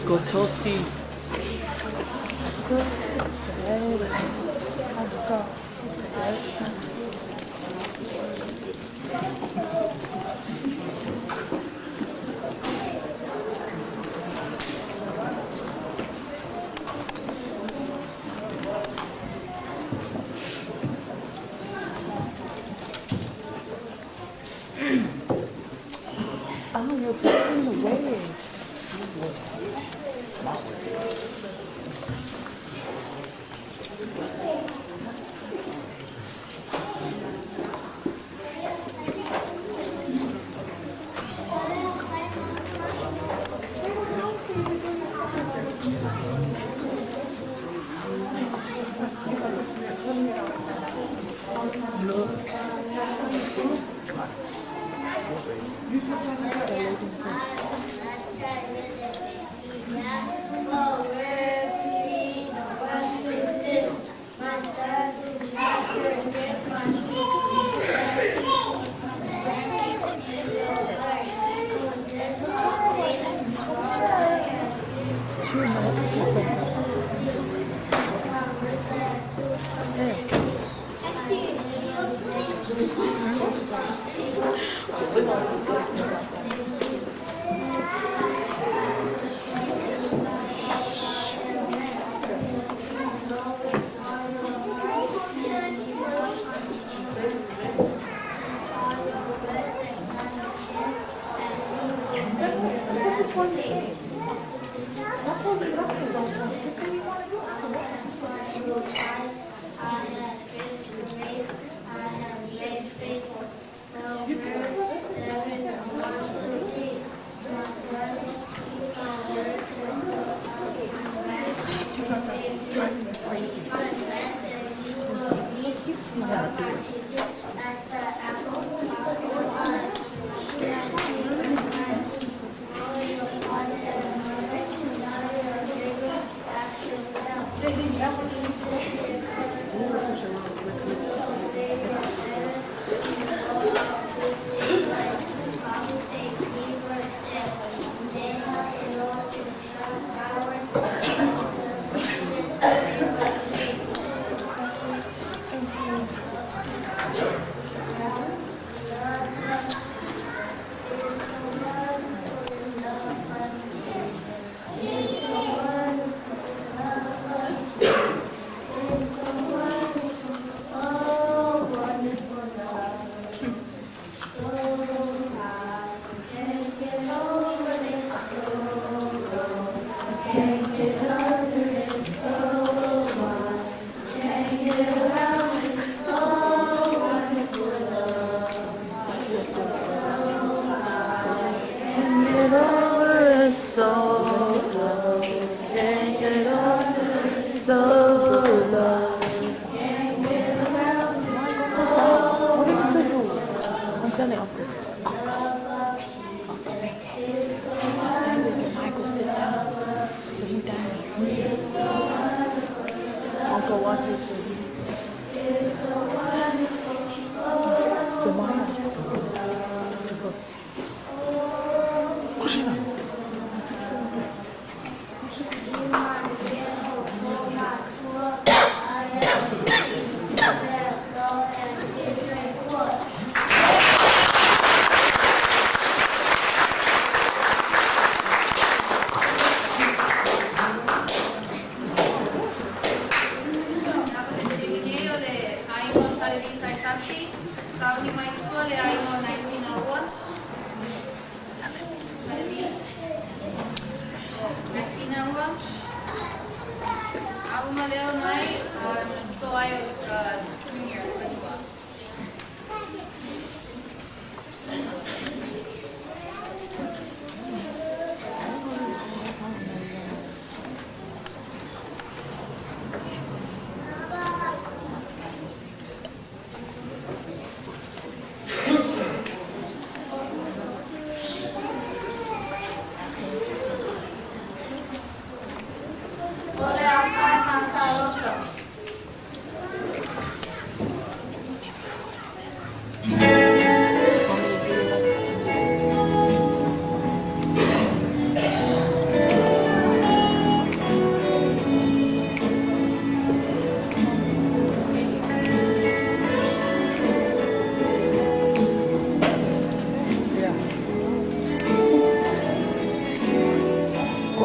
Go Tosi. Go together. Let's go together. Oh, you're blocking the way.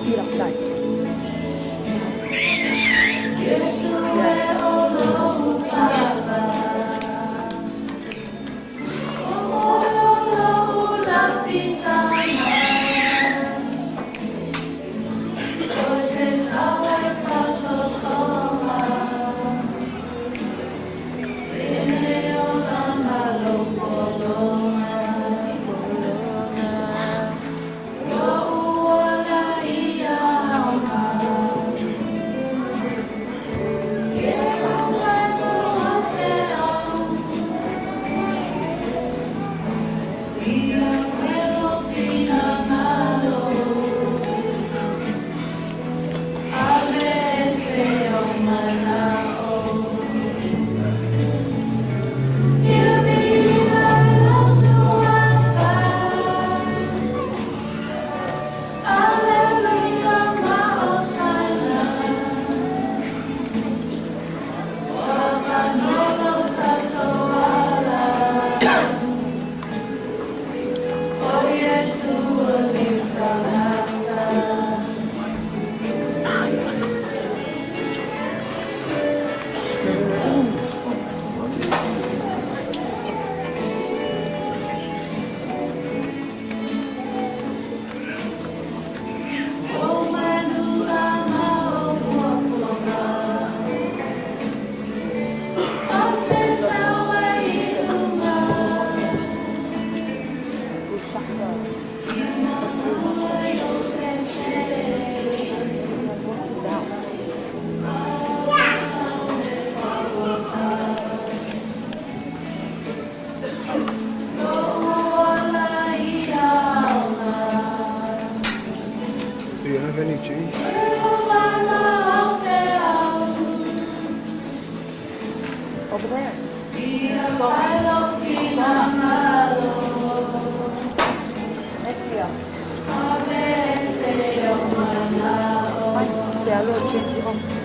Go eat outside. Do you have any change? Over there. Say a little change. Oh.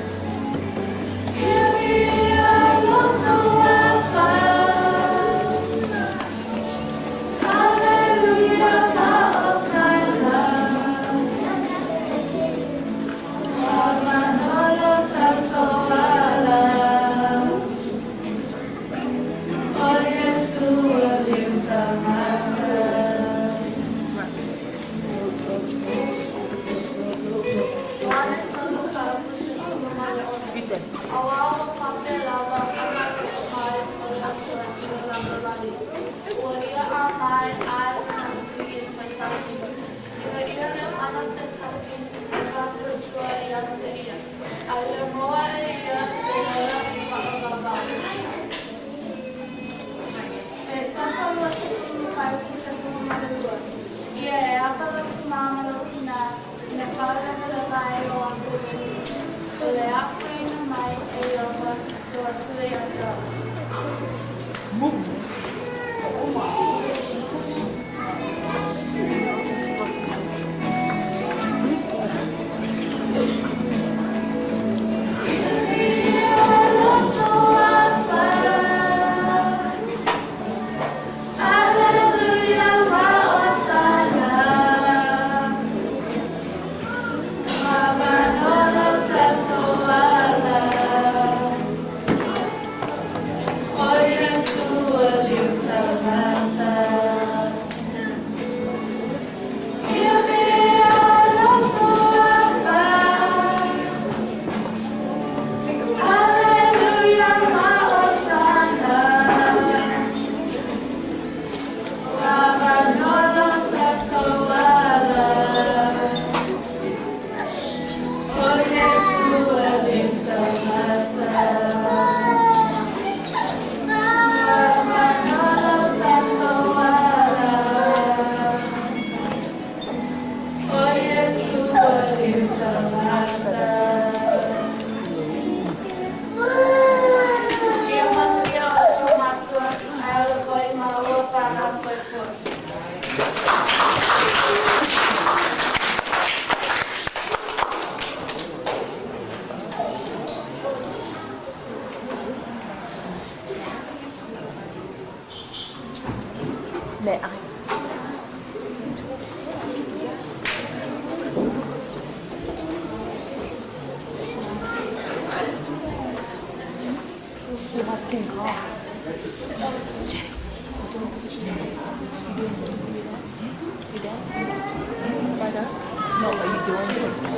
Are you doing something?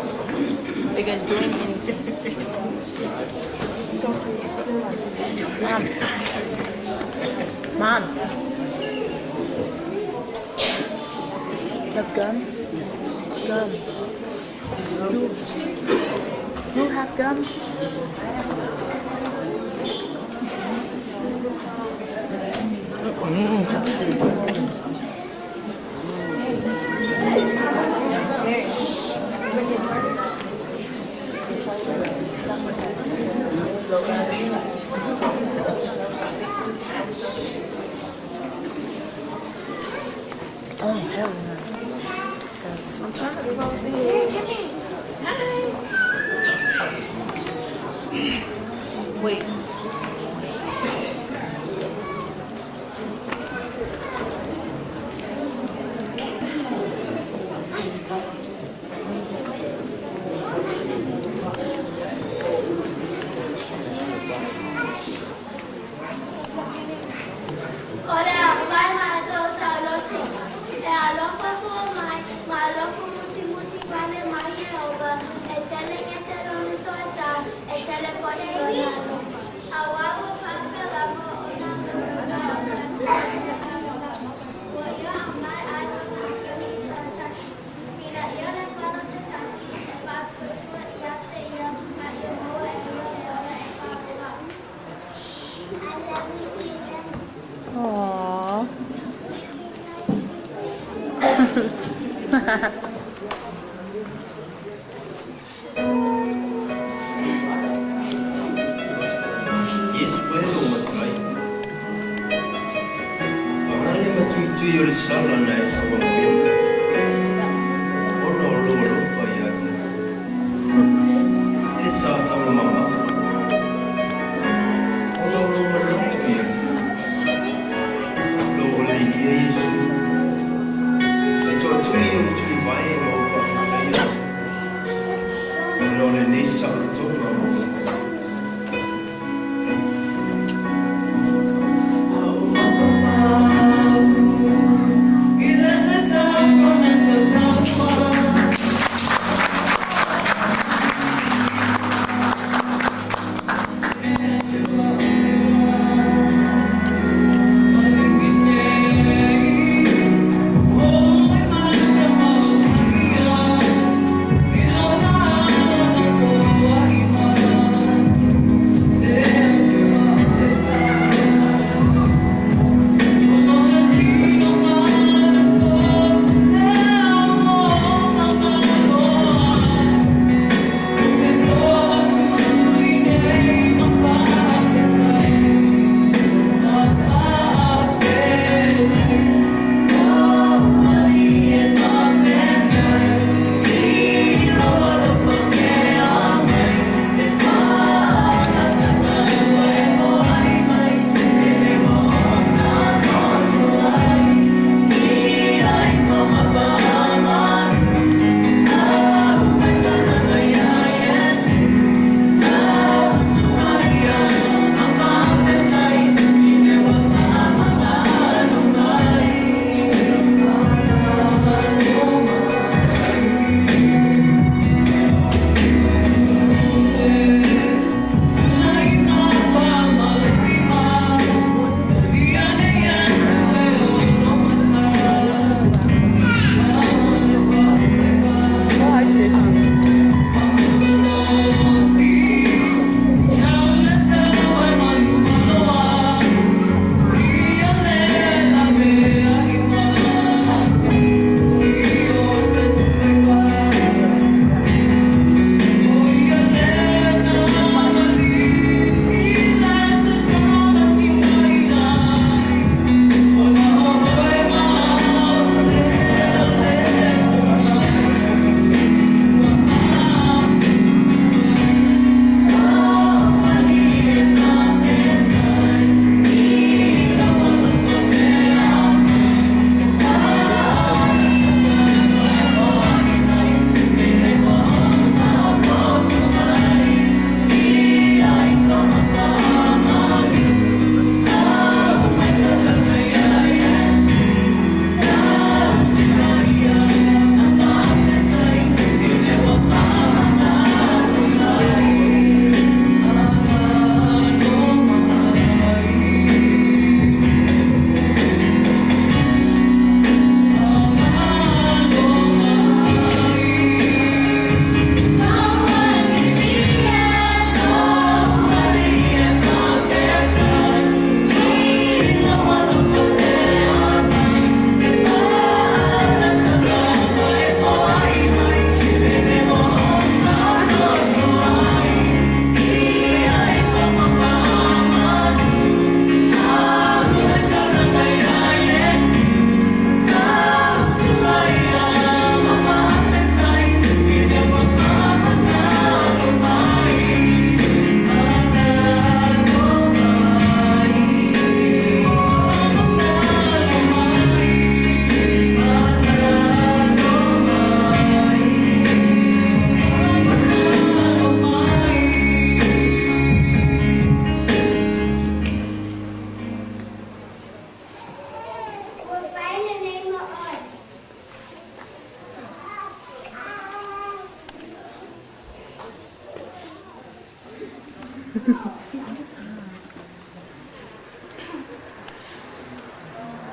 Are you guys doing anything? Mom. Mom. You have gum? Gum. Do you have gum? Oh, hell no. I'm trying to move over here. Hi. Wait. O le aumai matou tauloto, e alofa fua mai, ma alofa mutimuti pane mai Ieova, e tele gese lona toatā, e tele foi lona alofa. Auā ua faapea lava ona ma alofa, ua ia aumai ai lona Alii toatasi, ina ia le fano se tasi e faatuatua ia te ia, ma ia maua e ia le ola e faavavau. I love you, Jesus. Aww. Iesu e lou Matai. Paga le matuitui o le sala na e taualuina, ona o lou alofa ia te au. Le sa taumamafa, ona o lou manatu ia te au. Lou Alii e Iesu, ou te toatuli i ou tulivae ma ou faafetaia, ona o lenei saolotoga ua maua.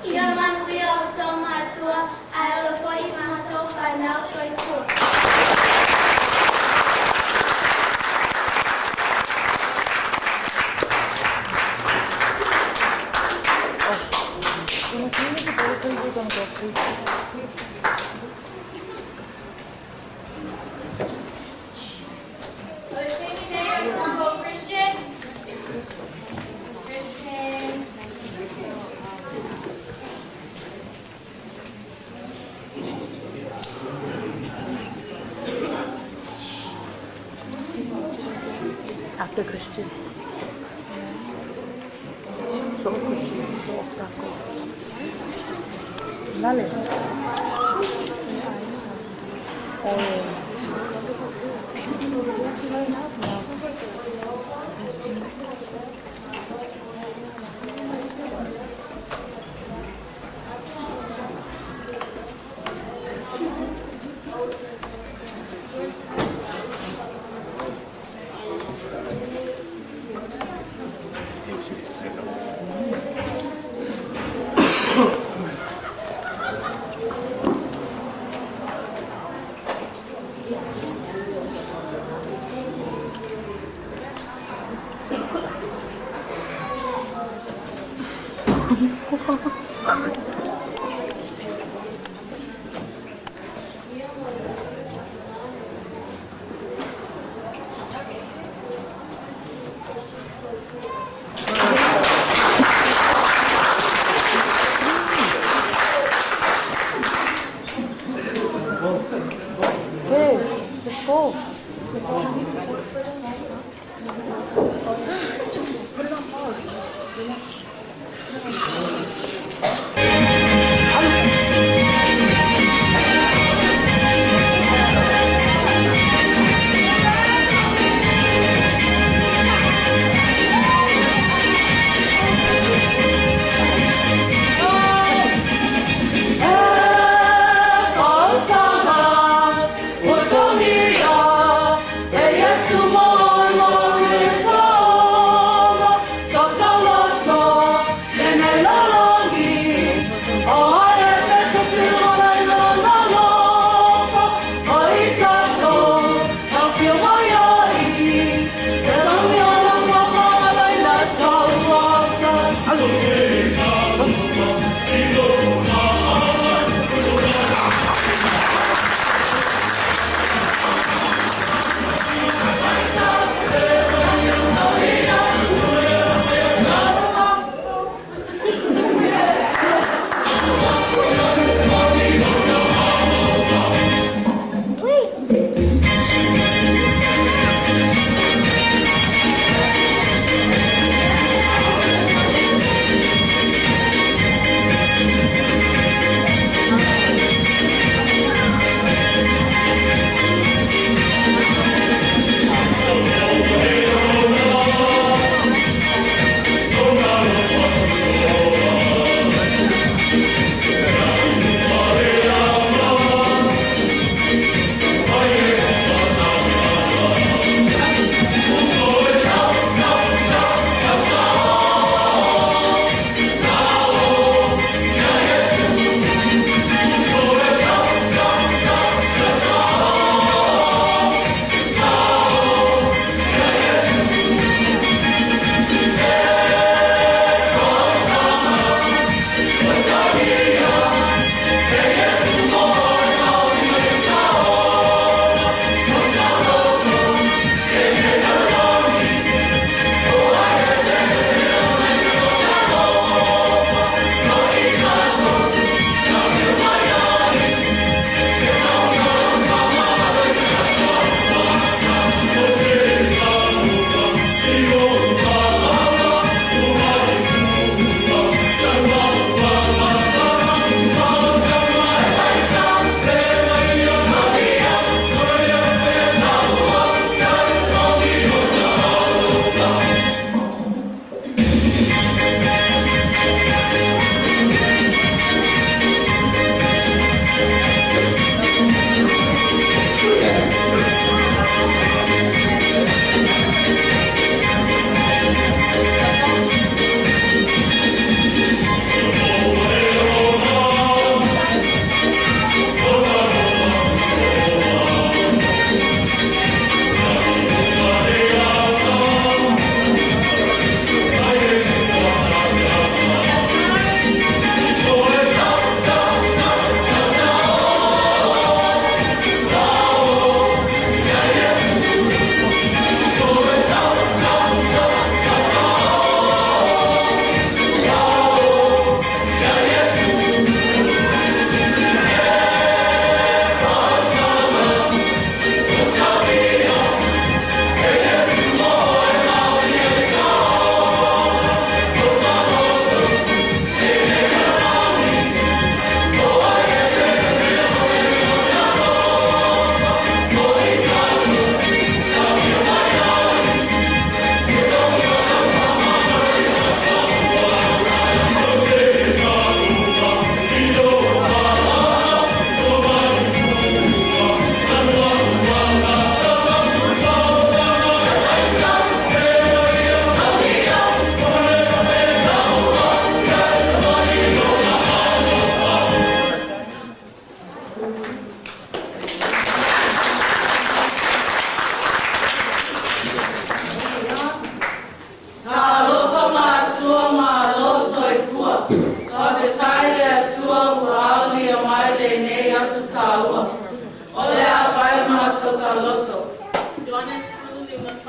Ia manuia outou matua, ae ola foi i matou fanau. Soifua. O le taimi nei o le Sambo Christian. Christian. After Christian. So Christian, so tako. Lale. Oh. Hey, let's go. Put it on pause.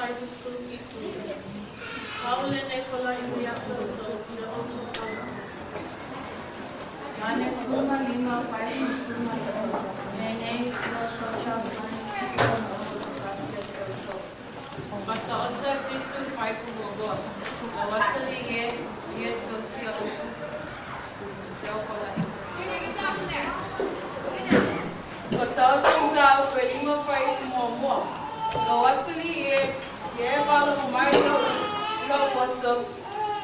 Fuaikupu 17. Pau lenei pola'i i aso o ia outou faalogologo. Mane 15 fuaiupu 19. Lenei lo socha mane o fasia tautou. Mataosa 7 fuaiupu 1. Lo atali ie ie tausia upu se o pola'i. O taoto mataupu e 5 fuaiupu 1. Lo atali ie ie vala mai lo lo WhatsApp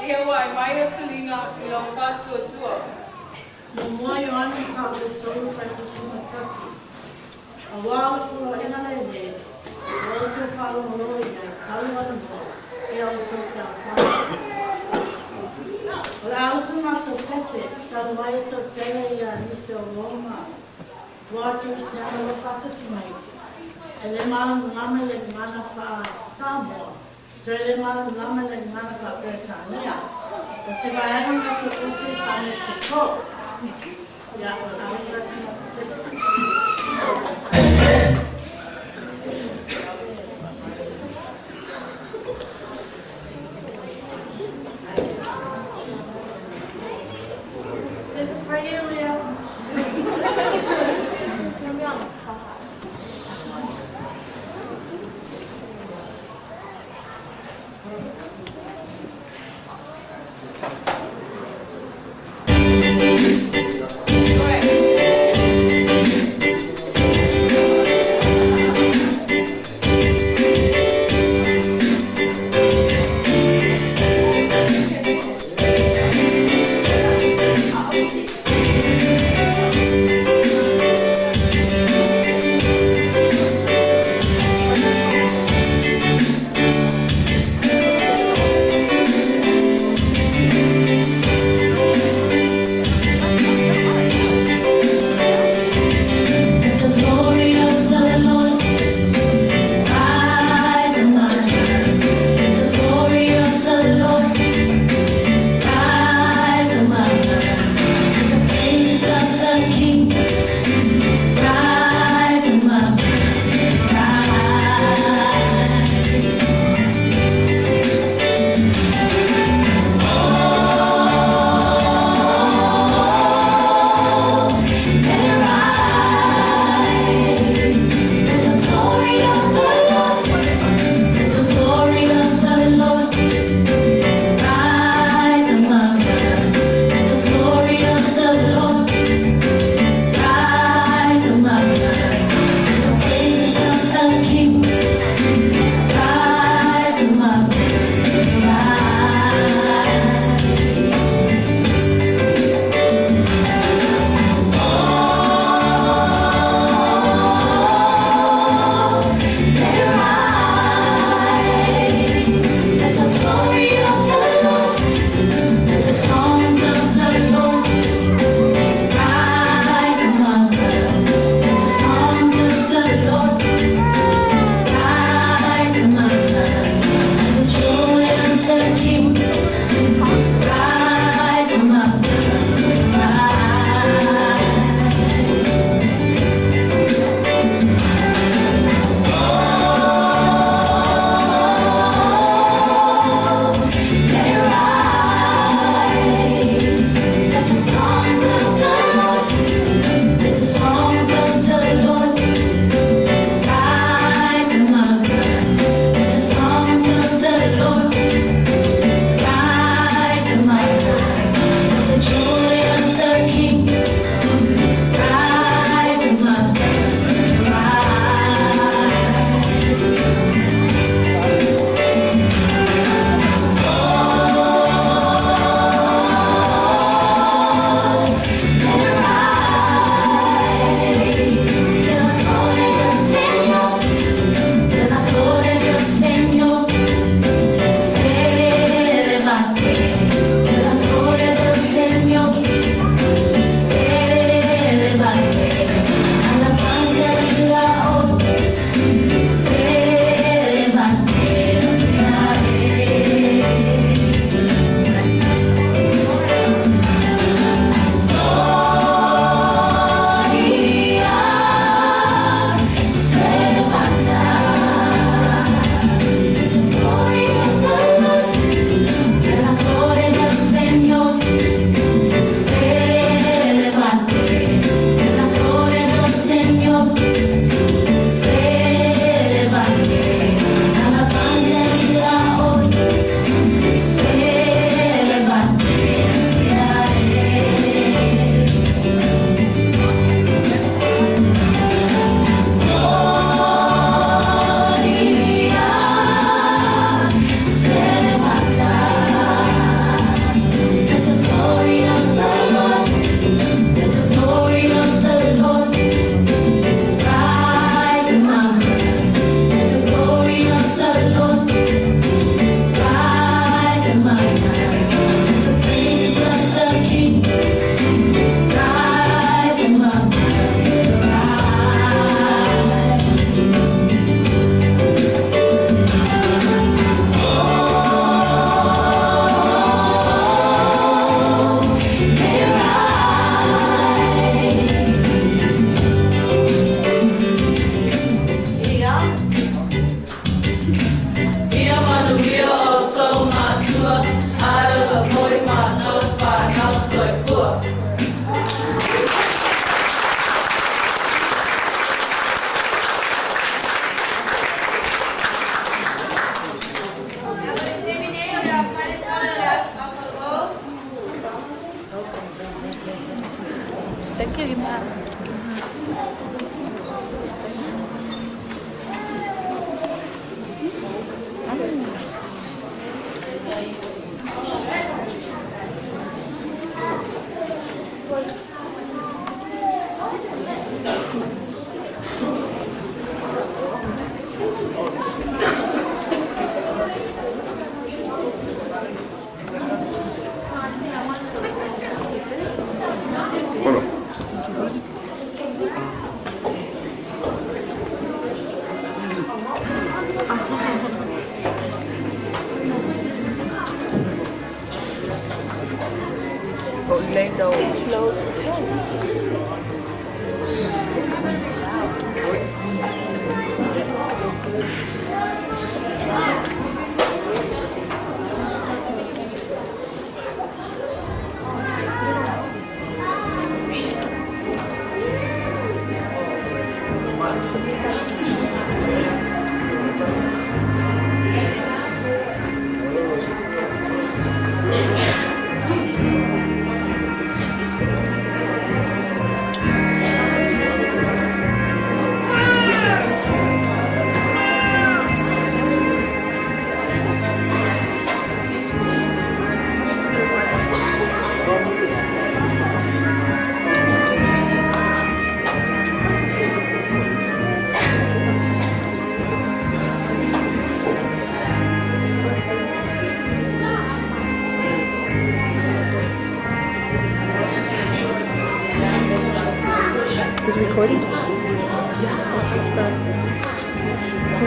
ia wa mai atalina i lo faatuatua. Muamua Ioane Mataupu 3 fuaiupu 11. Auā o le poloaiga lenei, ua outou faalogologo i ai talu anamua ia outou fealofani. O le a usu matou pese, talu ai e toatele ia nisi o Roma, ua kerisiano o lo faatasi mai, e le malamalama i le gagana faa-Samoa, toe le malamalama i le gagana faa-Peretania. O se vaega matou pese i faa-Mexico. Ia, o le a usu atu matou pese. This is for you, Leo. It's gonna be on the spot. Go ahead.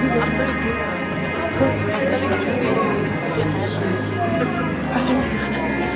I'm telling Julie. I'm telling Julie. I just had to.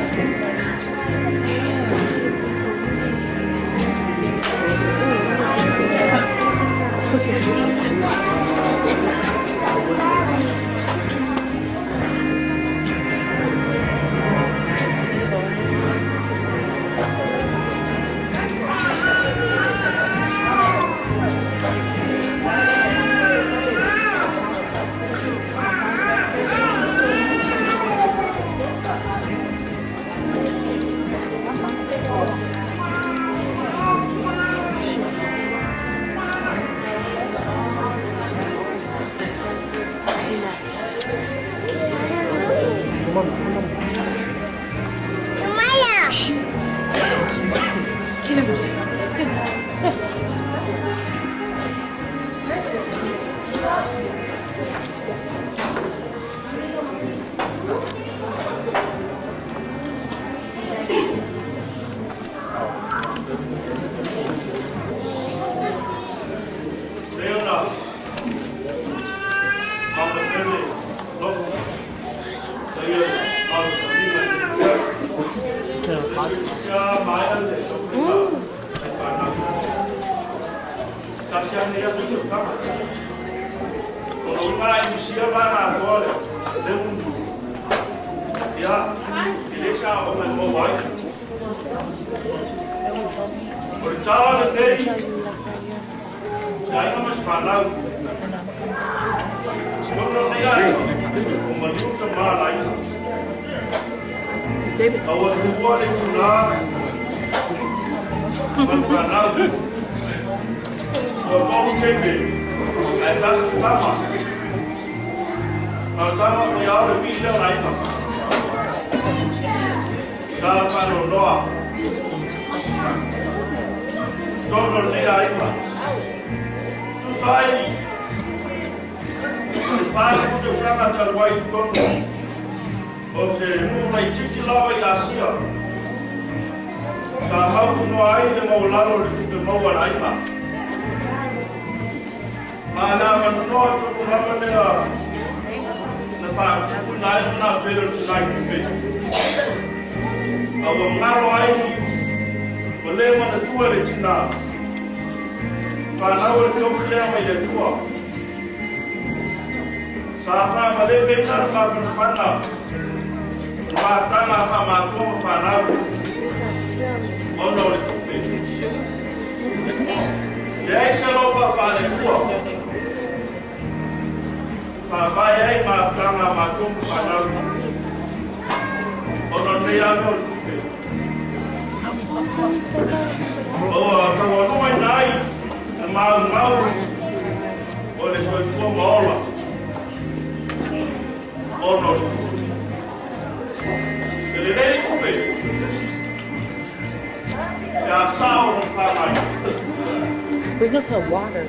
Bring us some water.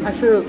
I should.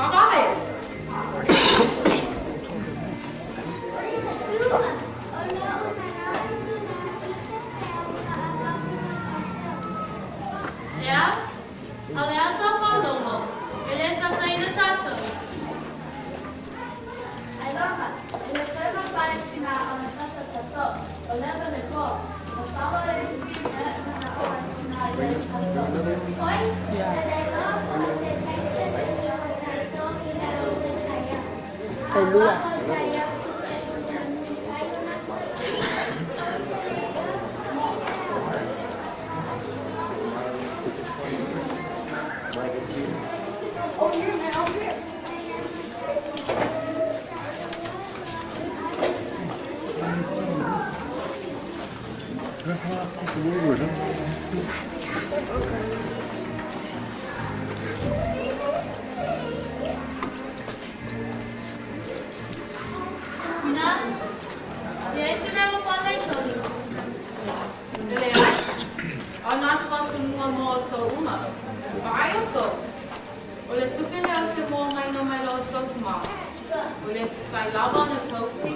Vavave! Ea, o le a sa faalogo, e le sasaina tatou. Ailoga, e le toe mafai e tinā ona sasa tatou, ua leva le po, ua sala le isi mea e manao ai tinā ia i tatou. Oi, e le iloa po o se taite o tatou i lalo o le taia. A o lava o taia tupe ai ona Over here, man, over here. Tinā, e ai se mea ua faaletonu? E leai, a o na se faatonuga mo outou uma. Vaai outou, o le tupe lea ou te maua mai mai lo outou tamā, ua le tatau lava ona tausi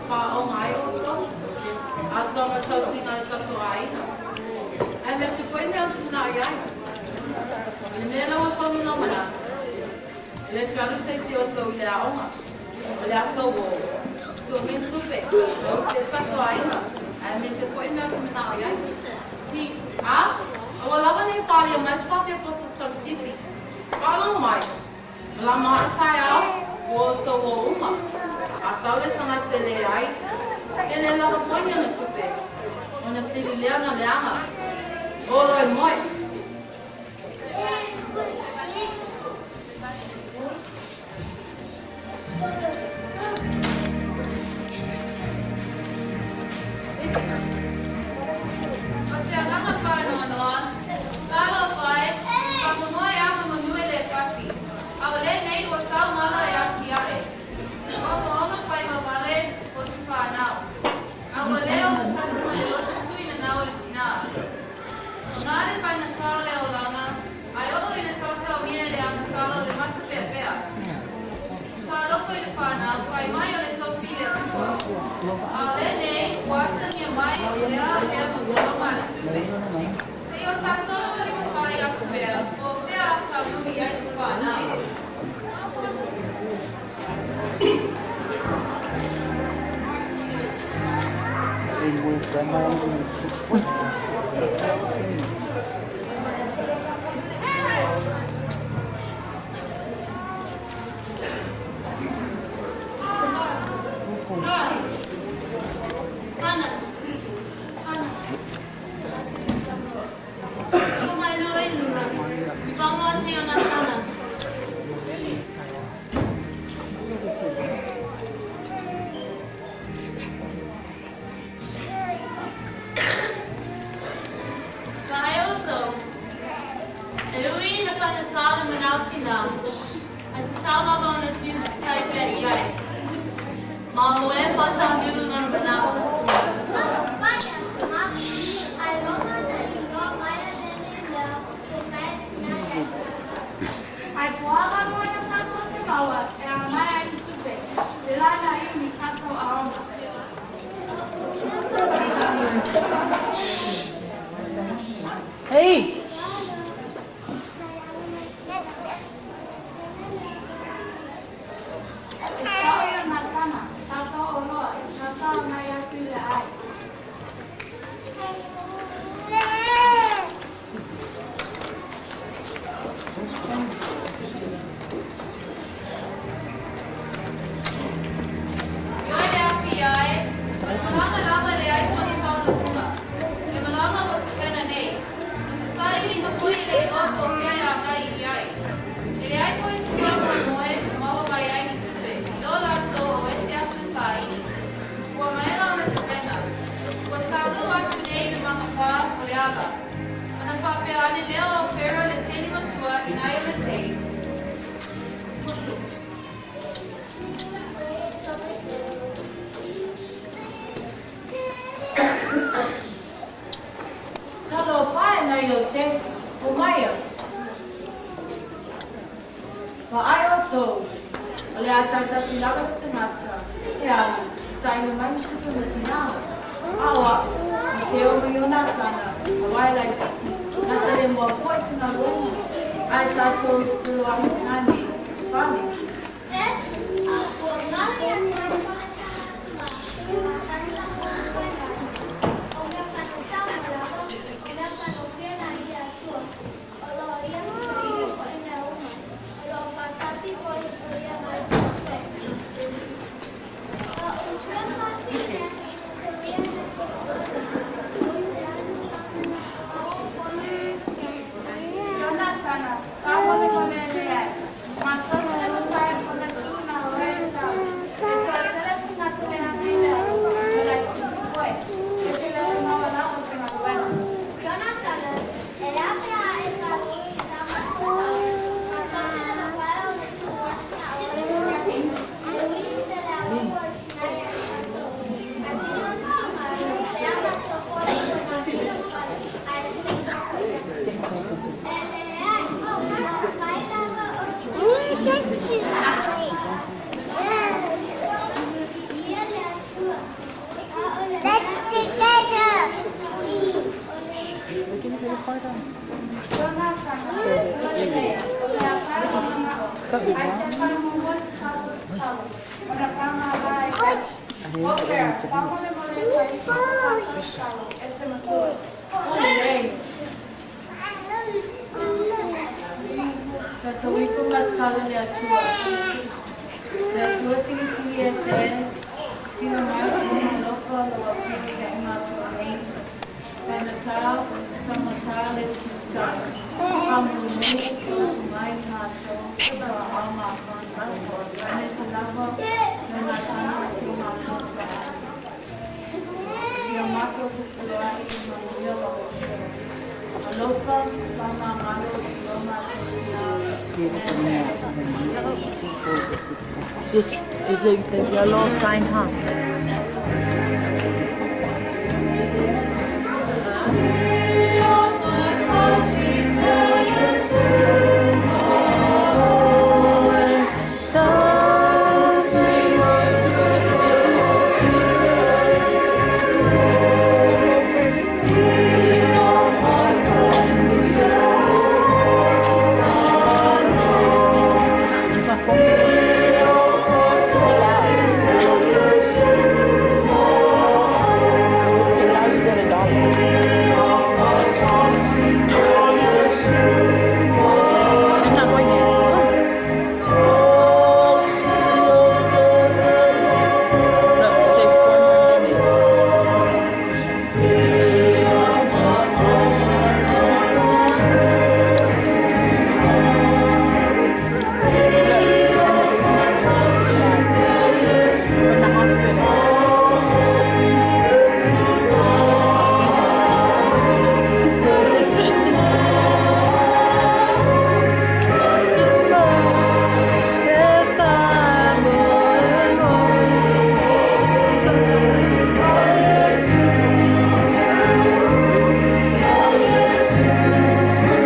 faaoga ai outou, a soga tausiga a le tatou aiga. Aemaise foi mea ou te manao i ai. O le mea lea ua sogi lou manatu, e le toe alu se isi o outou i le aoga, o le a tou o, suame tupe, tausi e tatou aiga, aemaise foi mea ou te manao i ai. A, ua lava nei palia mai se faapea po o se tamaitiiti. Faalogo mai, malama aʻe taeao, ua outou o uma. A sau le tagata e leai, e le lava foi ni ana tupe, ona sili lea ona leaga. O loa e moe. O se agaga faanoanoa, talofa e, faamomoe lava ma manu e le fasi, a o lenei ua sau mala e atiaʻe. Moomooga faivavale o se fanau, a ua le ogatasi ma le loto tuinanau o le tinā. Paga le faigatā o le olaga, ae oo ina taotaomia i le agasala o le matapeapea. Talofa i le fanau, fai mai o le tofi le Atua. A o lenei ua atagia mai o le a mea ma le tupe. Se i o tatou tulimatai atu pea, po o fea a taunuu i ai se fanau. Hana, Hana. Ko mai loa i luga, i fagoa atu i ona tana. Vaai outou, e ui ina faigata le manao tinā, ae tatau lava ona siutai pea i ai. Ma o e faataunuu lona manao. Ai po a avanoa ia tatou te maua e ara mai ai ni tupe, e laina ai ni tatou aoga. Hey! E sao ia na tana, tatou o loa, e tatau nai atu i le ai. Ioe le afi ae, o le malama lava e leai sona taunuuga. Le malama ua tapena nei, o se sailiga foi e le iloa po o fea e agai i ai. E leai foi se faamoemoe e maua mai ai ni tupe, i lo latou o ese atu e saili. Ua maea ona tapena. Ua taunuu atu nei i le magafā o le ala. Ona faapea ane lea o Pharaoh i le teine matua i nai ona teine. Talofa e nai o te, o maia. Vaai outou, o le a taitasi lava le tagata e alu e saili mai ni tupe mo tinā, a o a'u, na teo ma Ionatana, auā e laitiiti, na te le muamua i se galuega, ae tatou feloai nei i fale. Ionatana, faamolemole e leai, matou te le mafai ona tuu na oe e tau, e toatele tagata leaga i le alofa, ua laitiiti foi, e te le maualalo se galuega. Ionatana, ua lelei, o le a fai lou mana'o, ae se fai muamua se tatou tatalo, ona faagala ai lea. Walker, faamolemole e fai ifo se tatou tatalo, e te matua. Ua lelei. Tatou ifo ma tatalo i le Atua. Le Atua Silisili Ese, sila mai i lona alofa lou afio ia i matou nei, faigata taugata le tatalo. Faamulimuli atu mai i matou o aao mafana, aemaise lava Ionatana o si o matou tuaa. Ia matou te feloai i manuia lau Afioga. Alofa faamagalo i lo matou tinā This is the yellow sign, huh? It's not going there. Look, say 4 more minutes. From the hospital.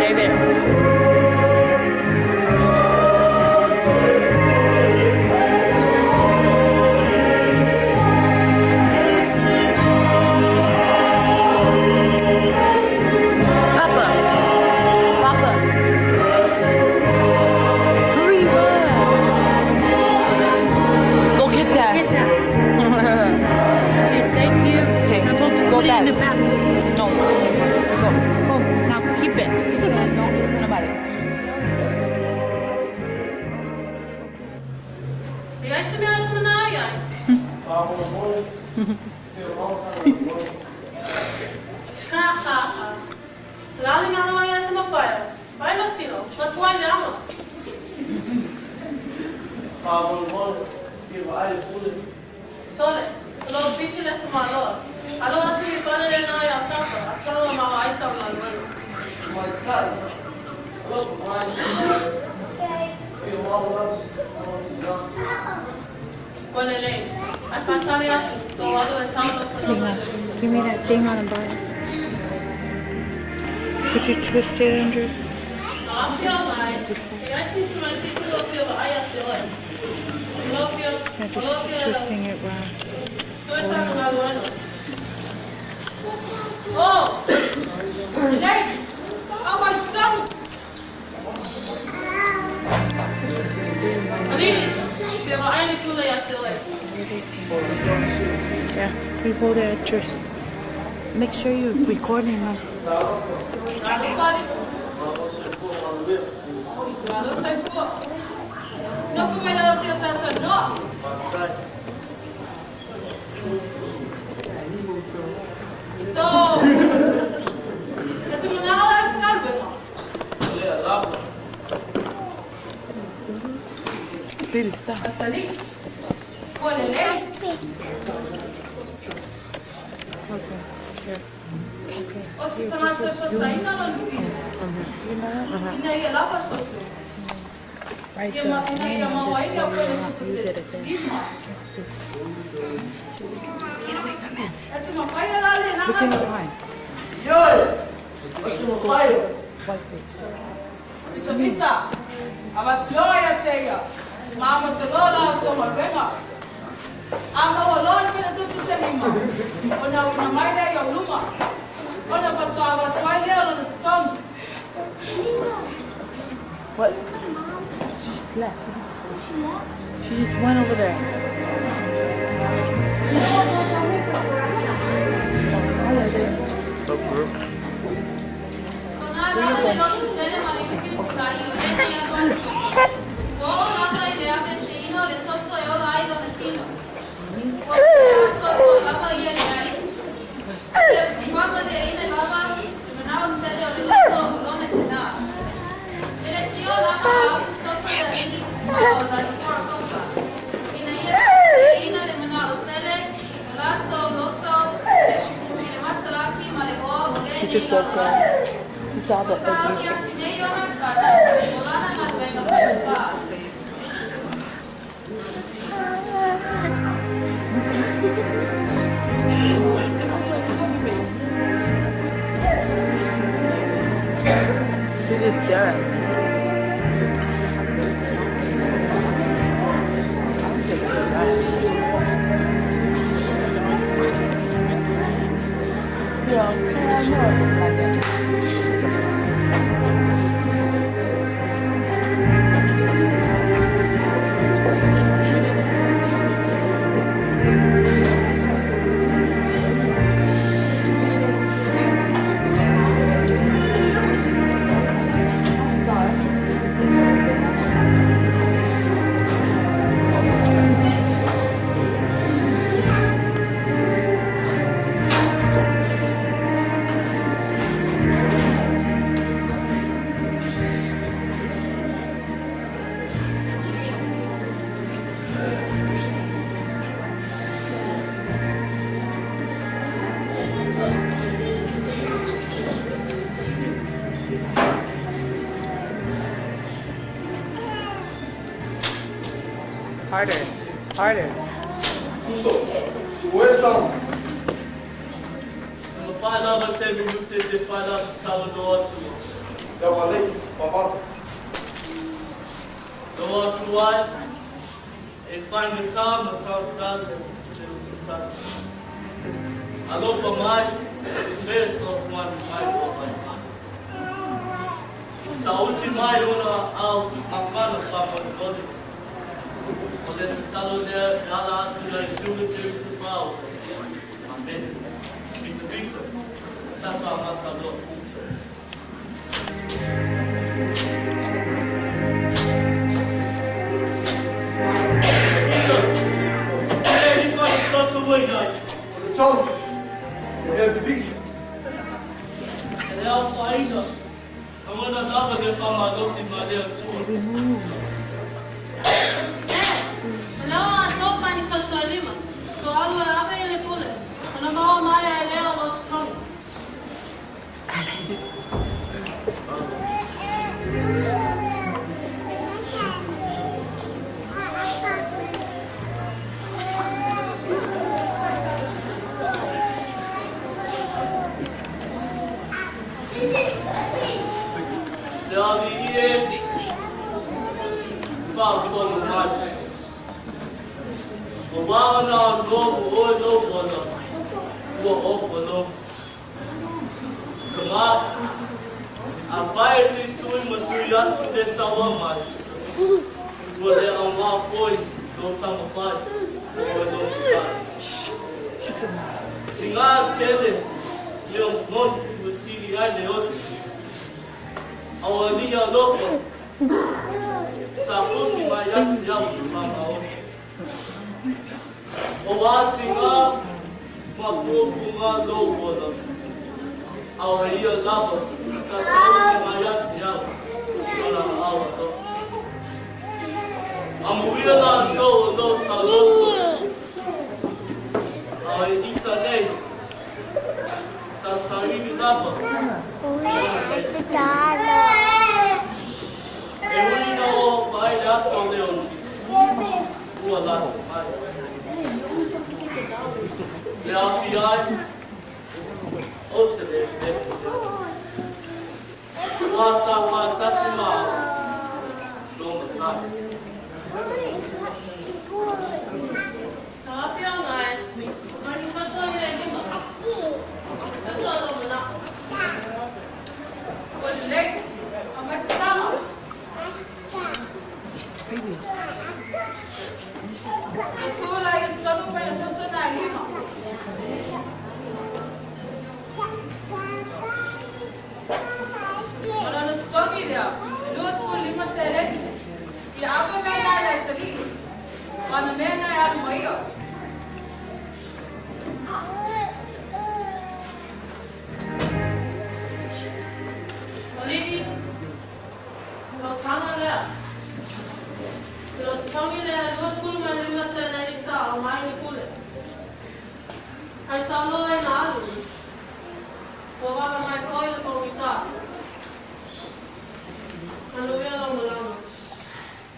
Stay there. Papa. Papa. Hurry up. Go get that. Get that. Okay, thank you. Okay, Now go go put it in the back. back. No, go. Oh, now keep it. No, nobody. E ai se mea atu mana ai ai. Ha ha ha. Lali ngalo ai atu mapaia. Vai no tino, matuai le ama. Sole, o lo bisi le tamaloa. Alo atu i pale le nai a tapa, a talo a maua aisa o galuega. Ua lelei, ai whātali atu, tō alu e tauno whanau le. Give me that thing on the bottom. Could you twist it under? Yeah, just keep twisting it round. Oh! Yeah, we hold it at your. Make sure you're recording, mom. So, Baby, stop. Okay. Here. Okay. You know what? Right there. Use it again. Get away from it. Look in your eye. Wipe it. What? She just left. She just went over there. He just woke up. He saw the ugly. He just staring. Yeah, I know. Harder, harder. Le alii e, faafofoga mai. Ua vaana noho oe lou ola, ua opo lo. Tamā, afai e tuitui ma sui atu le saoa mai, ua le augā foi lou taumafai o oe lou matai. Tigā tele le moni ua sili ai le oti, a o alii alofa sa fusi mai ia te au le faamaoni. O ā tigā ma puapuaga lou ola, a o ia lava sa taofi mai ia te au ma lana ao alofa. Amuia latou o lo sa loto, a e ita nei, sa taimi lava i ona mea. E ui ina oo mai le ata o le oti, ua lata mai. Le afi ai, ou te le nepe lea. Ua sa faatasi ma au, lo matai.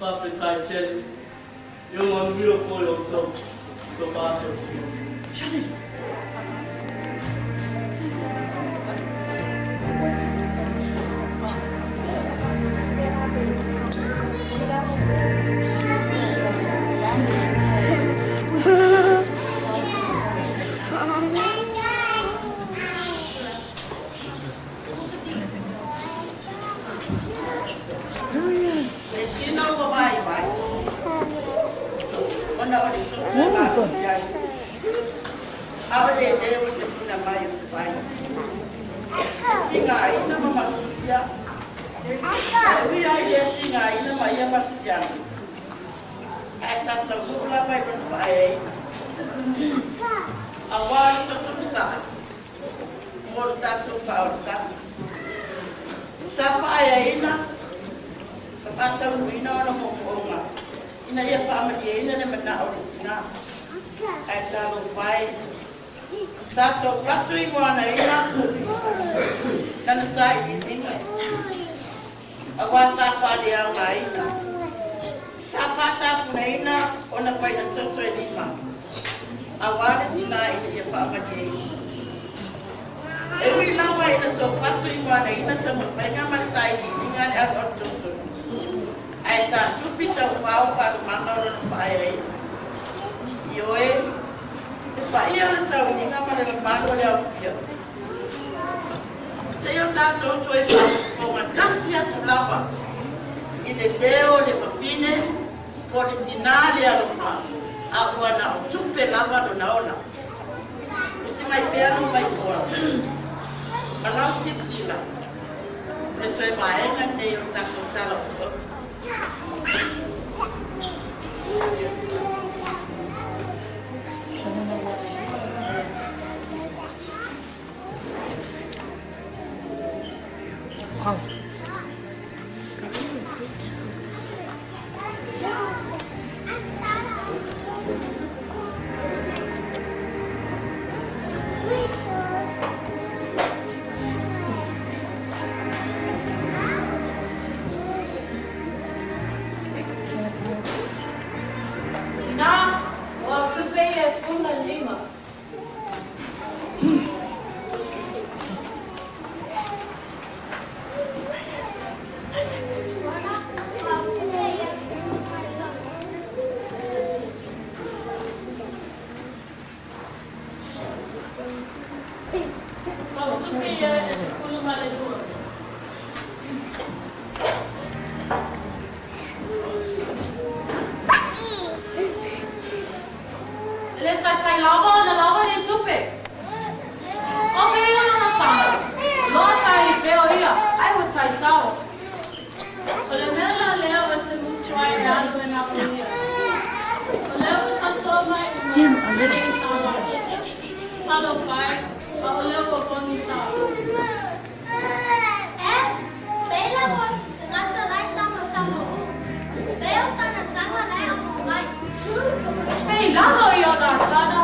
Faafetai tele. Ia manuia foi outou lo faasiosio. Le tino ua vaivai, ona o le tupu e malosi ai, ʻAʻole e leo i se puna mai o se wai. E tigaina ma malutia, e ui ai lea tigaina ma ia malutiaga, ae sa taunuu lava i lona faaeaina. Auā le toto masae mo le tatou faaolataga. Sa faaeaina ma faataunuuina ona moomooga ina ia faamalieina le manao o le tinā. Ae talofa e, sa toufatu i moanaina lana sailiiliga, auā sa faaleaogaina, sa faatafunaina ona paina toto e lima, auā le tinā ina ia faamalieina. E ui lava ina toufatu i moanaina taumafaiga ma le sailiiliga a le aloalo toto, ae sa supi taufao faalumaga o lona faaeaina. Ioe, le paia o le sauniga ma le mamalu o le aofia. Se i o tatou toe faafofoga tasi atu lava i le leo o le fafine po o le tinā le alofa a ua na o tupe lava lona ola. Usi mai pea lou maipoa ma lau silasila o le toe vaega lenei o le tatou tala otooto. Ai lava ona lava nei tupe. O pe ia na tana. Loa sa i peo ia. Ai ua taisao. O le mea la lea o se mutuai e alu e nā o ia. O lea ua tātou mai uma nei tala. Talo whai, a o lea ua pongi sa. E, pela mo singasa lai sama sama u. Peo stana tsanga lai amo mai. Pei lalo i ona tana.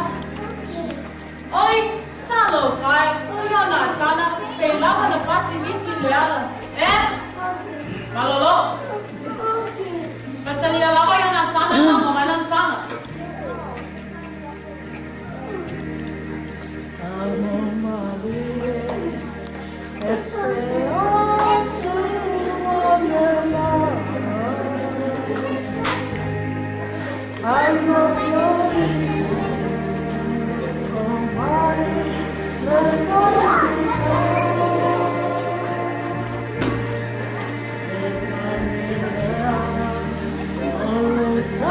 Oi, talo whai, o i ona tana, pei lava na pasi misi le ala. E, malolo. Patalia lava i ona tana na mo mai lan tana.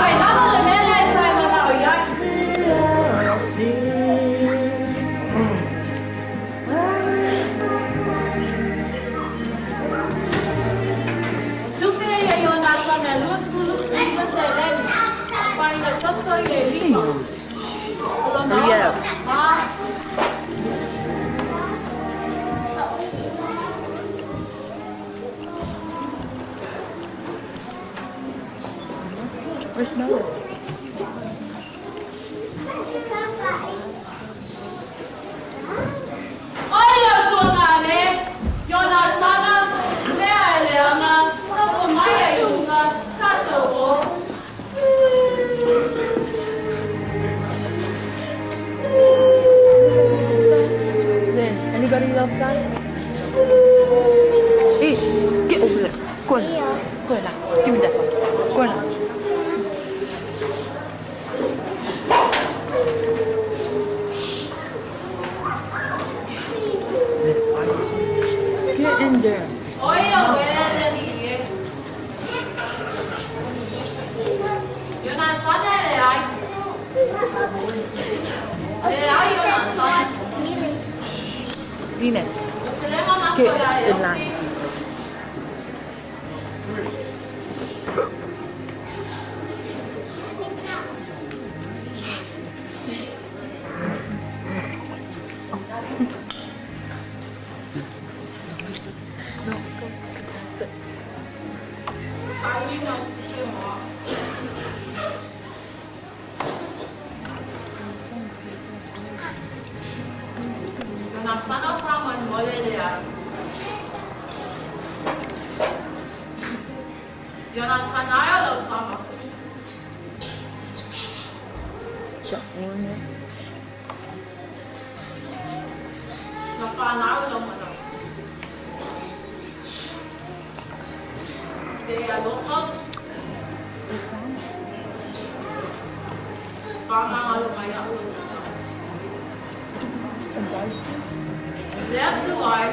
Ai lava le mele e sai mana o iai. Tupe ia i ona tana 29 seleni. Paina soto i e lima. O lona Hurry up. ma. Where's Noah? Oi ia sona ne, iona tana, mea e le anga, tapo mai e unga, tātou o. Then, anybody else got it? Hey, get over there. Go on. Go on now. Give me that phone. Go on now. Get in there. Oi ia wele ni e. Iona tana e le ai. Le ai iona tana. Lina, O te lema na get koe ai in e line. Whai na tupe moa. Iona tana wha mole le ai. Iona tanaia lau tama. Na whanau lau mana. Se aloha. Whamangalo mai au lau tama. Lea suai.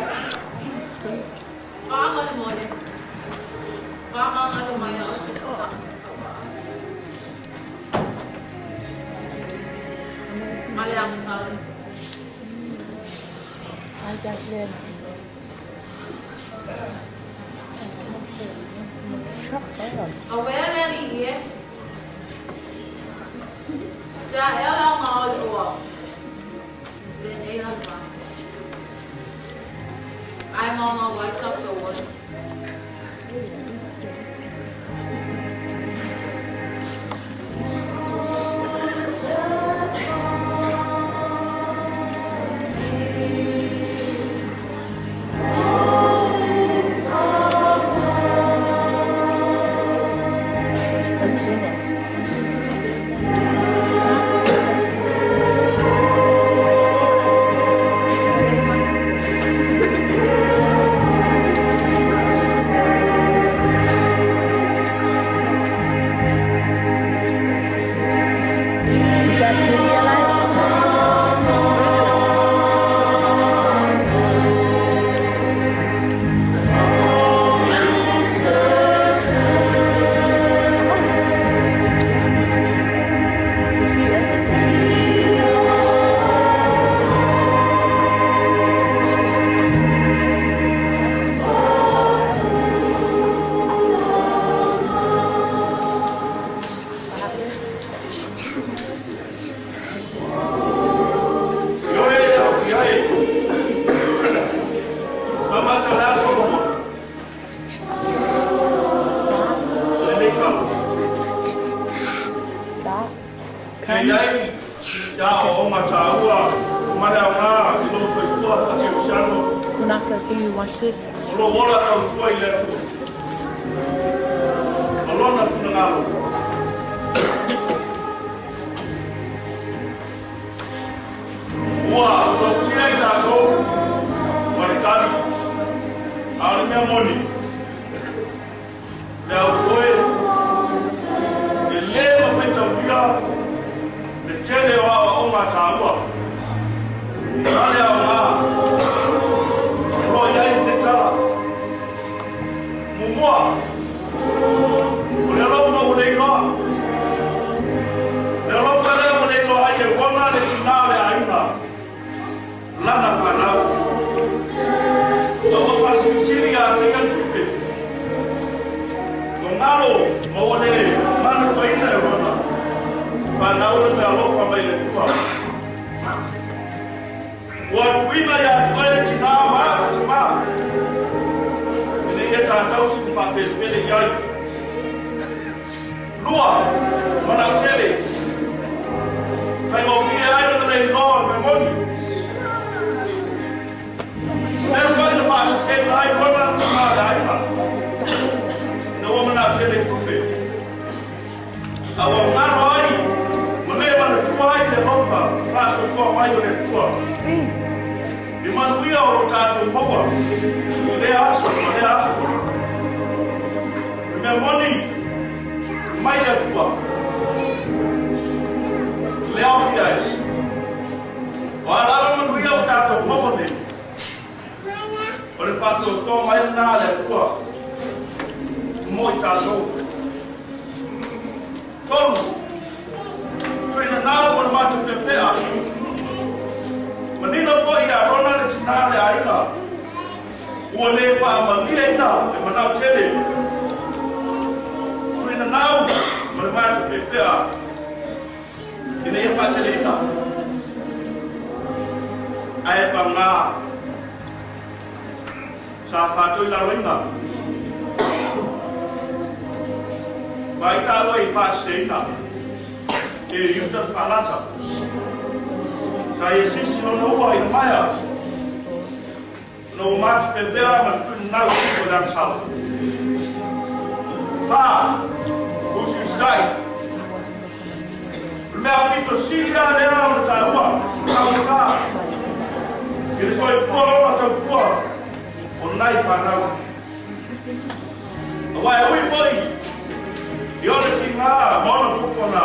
Whamale mole. Whamangalo mai au te tuna. Male angsale. I got them. A wele ni ie. Se a ela o ngā ole ua. Le nei lan ma. Ai mau ngā lights up the wood. Let's finish. Tanaka, can you watch this? O lou ola tautua i le Atua ma Lona finagalo. Ua tautia i tatou ma le tali, a o le mea moni, le ausoe, e lē mafaitaulia le tele o aoaoga taua ma le aoga o lo o i ai lenei tala. Muamua, o le alofa ua le iloa. Le alofa lea ua le iloa ai e uona le tinā o le aiga, lana fanau. Ma ua faasilisili ia te ia le tupe. Ua galo ma ua le manatuaina e lona fanau le meaalofa mai le Atua. Ua tuuina ia te oe le tinā ma le tamā, ina ia ta tausi ma faapelepele i ai. Lua, manao tele. Faigofie ai ona le iloa o le mea moni. Lea foi na faasesena ai lona tamā le aiga, ina ua manao tele i tupe. A ua galo ai ma le manatua ai le alofa faasoasoa mai o le Atua i manuia o lo tatou maua i lea aso ma lea aso. Le mea moni mai le Atua, le aofia ai. O a lava manuia o tatou maua nei, o le faasoasoa mai lena a le Atua mo i tatou. Tolu, tuuina nau o le matou peapea. Manino foi ia Rona le tinā le aiga. Ua le faamalieina le manao tele. Tuuina nau ma le matou peapea ina ia faateleina. Ae pagā sa faatoilaloina. Vaai tāua i faaseseina e Iuta le faalata. Sa ia sisi lona ua i le maea ona ua matupepea ma le tulinau o le agasala. Fa, usiusitai. O le mea aupito sili lava lea ona taua, taugata i le soifua ola tautua o nai fanau. Aua e ui foi i ona tigā ma ona popona,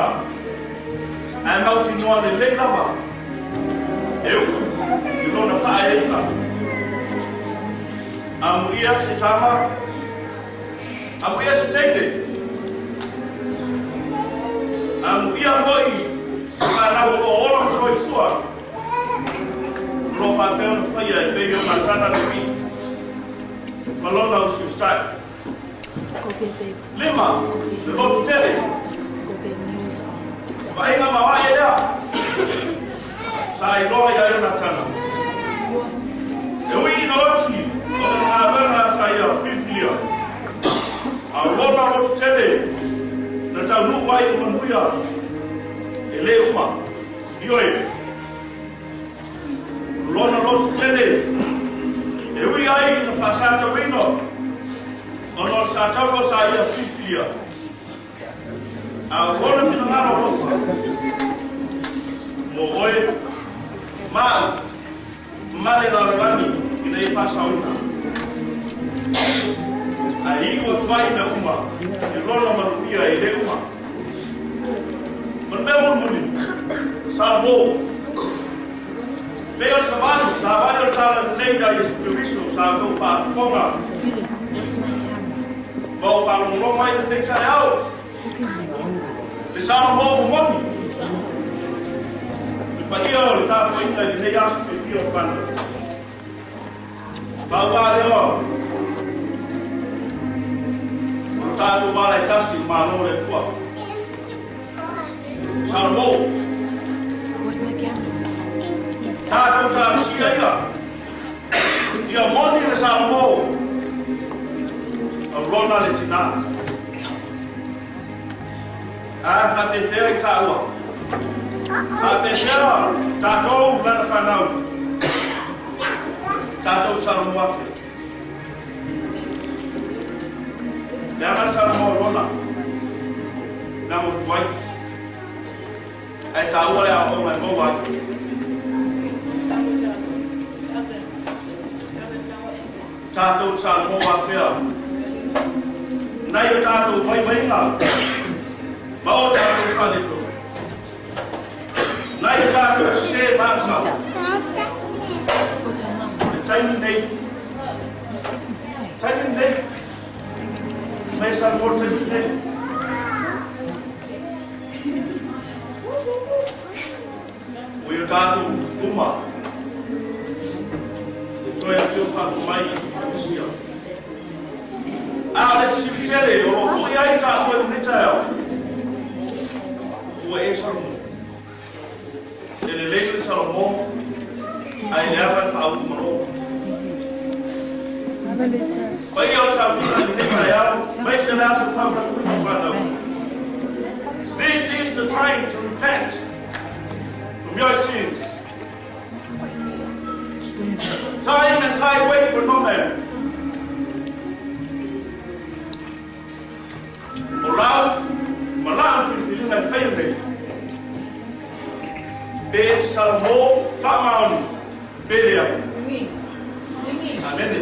ae mautinoa lelei lava e uku i lona faaeaina. Amuia se tama, amuia se teine, amuia foi i fanau o lo o ola ma soifua, o lo o faapea ona faia e pei o Natana le alii ma lona usiusitai. Lima, le lotu tele. Vaaiga maoae lea sa iloa ia Ionatana. E ui ina oti o lana galuega sa ia filifilia, a o lona lotu tele na taunuu ai i le manuia e le uma. Ioe, o lona lotu tele e ui ai ina faasatauina ona o le sataua sa ia filifilia, a o lona finagalo alofa mo oe ma au ma le lalolagi ina ia faasaoina. Ae iu atu ai mea uma i lona manuia e le uma. Ma le mea mulimuli, Salamo, pei o le savali, savali o le talalelei ia Iesu Keriso sa outou faafofoga ma ua faalogologo ai lenei taeao. Le Salamo momoli le paia o le tapuaiga i lenei aso fiafia o Fana. Pau lava lea o lo tatou vala e tasi i le Malo o le Atua. Salamo. Tatou talosia ia. Ia moni le Salamo. O lona le tinā. A faapefea i tāua? Faapefea tatou lana fanau? Tātou Salamo afe. Le aga Salamo lona. Nā mo tuai. Ai tāua le ao mai maua ai. Tātou Salamo afea. Nai o tātou vai vai ngā. Ma o tātou whaneto. Nai o tātou se māsa. Te taimi nei. Taimi nei. Mai sa mō taimi nei. O i o tātou uma. Te toe a teo whāku mai i sia. A le sivitele o lo hui ai tātou e uneta eo. Ua e Salomo. E le lei le Salomo, ai le ava whaau maro. Pai au sa pisa i te mai au, mai te le aso whanau. This is the time to repent from your sins. Time and tide wait for no man. O lau, ma lau whiriwhiringa e whaia nei. Pe Salomo whaamaoni, pe lea. Amene.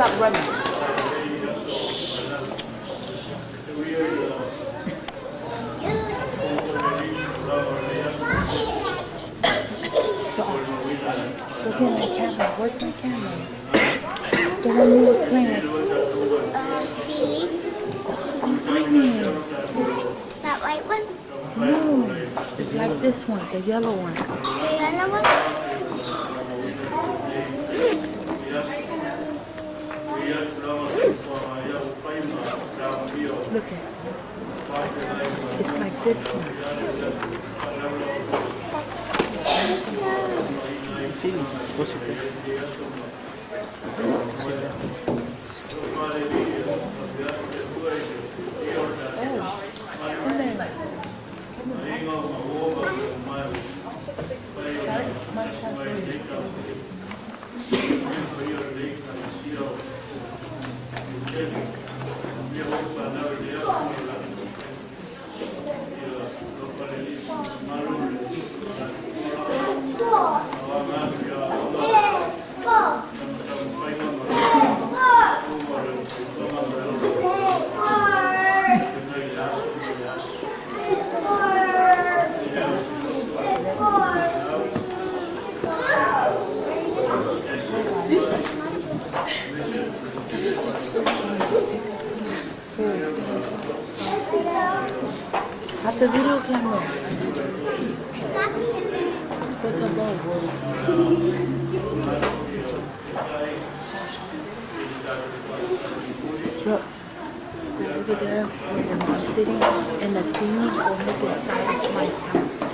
Stop running. Go get my camera. Where's my camera? The one you were playing. Go find it. That white one? No, it's like this one, the yellow one. The yellow one? Look at it. It's like this one. Oh, come there. At the video camera. What's above? Look. Go over there where your mom's sitting and the thingy will make it side of my house.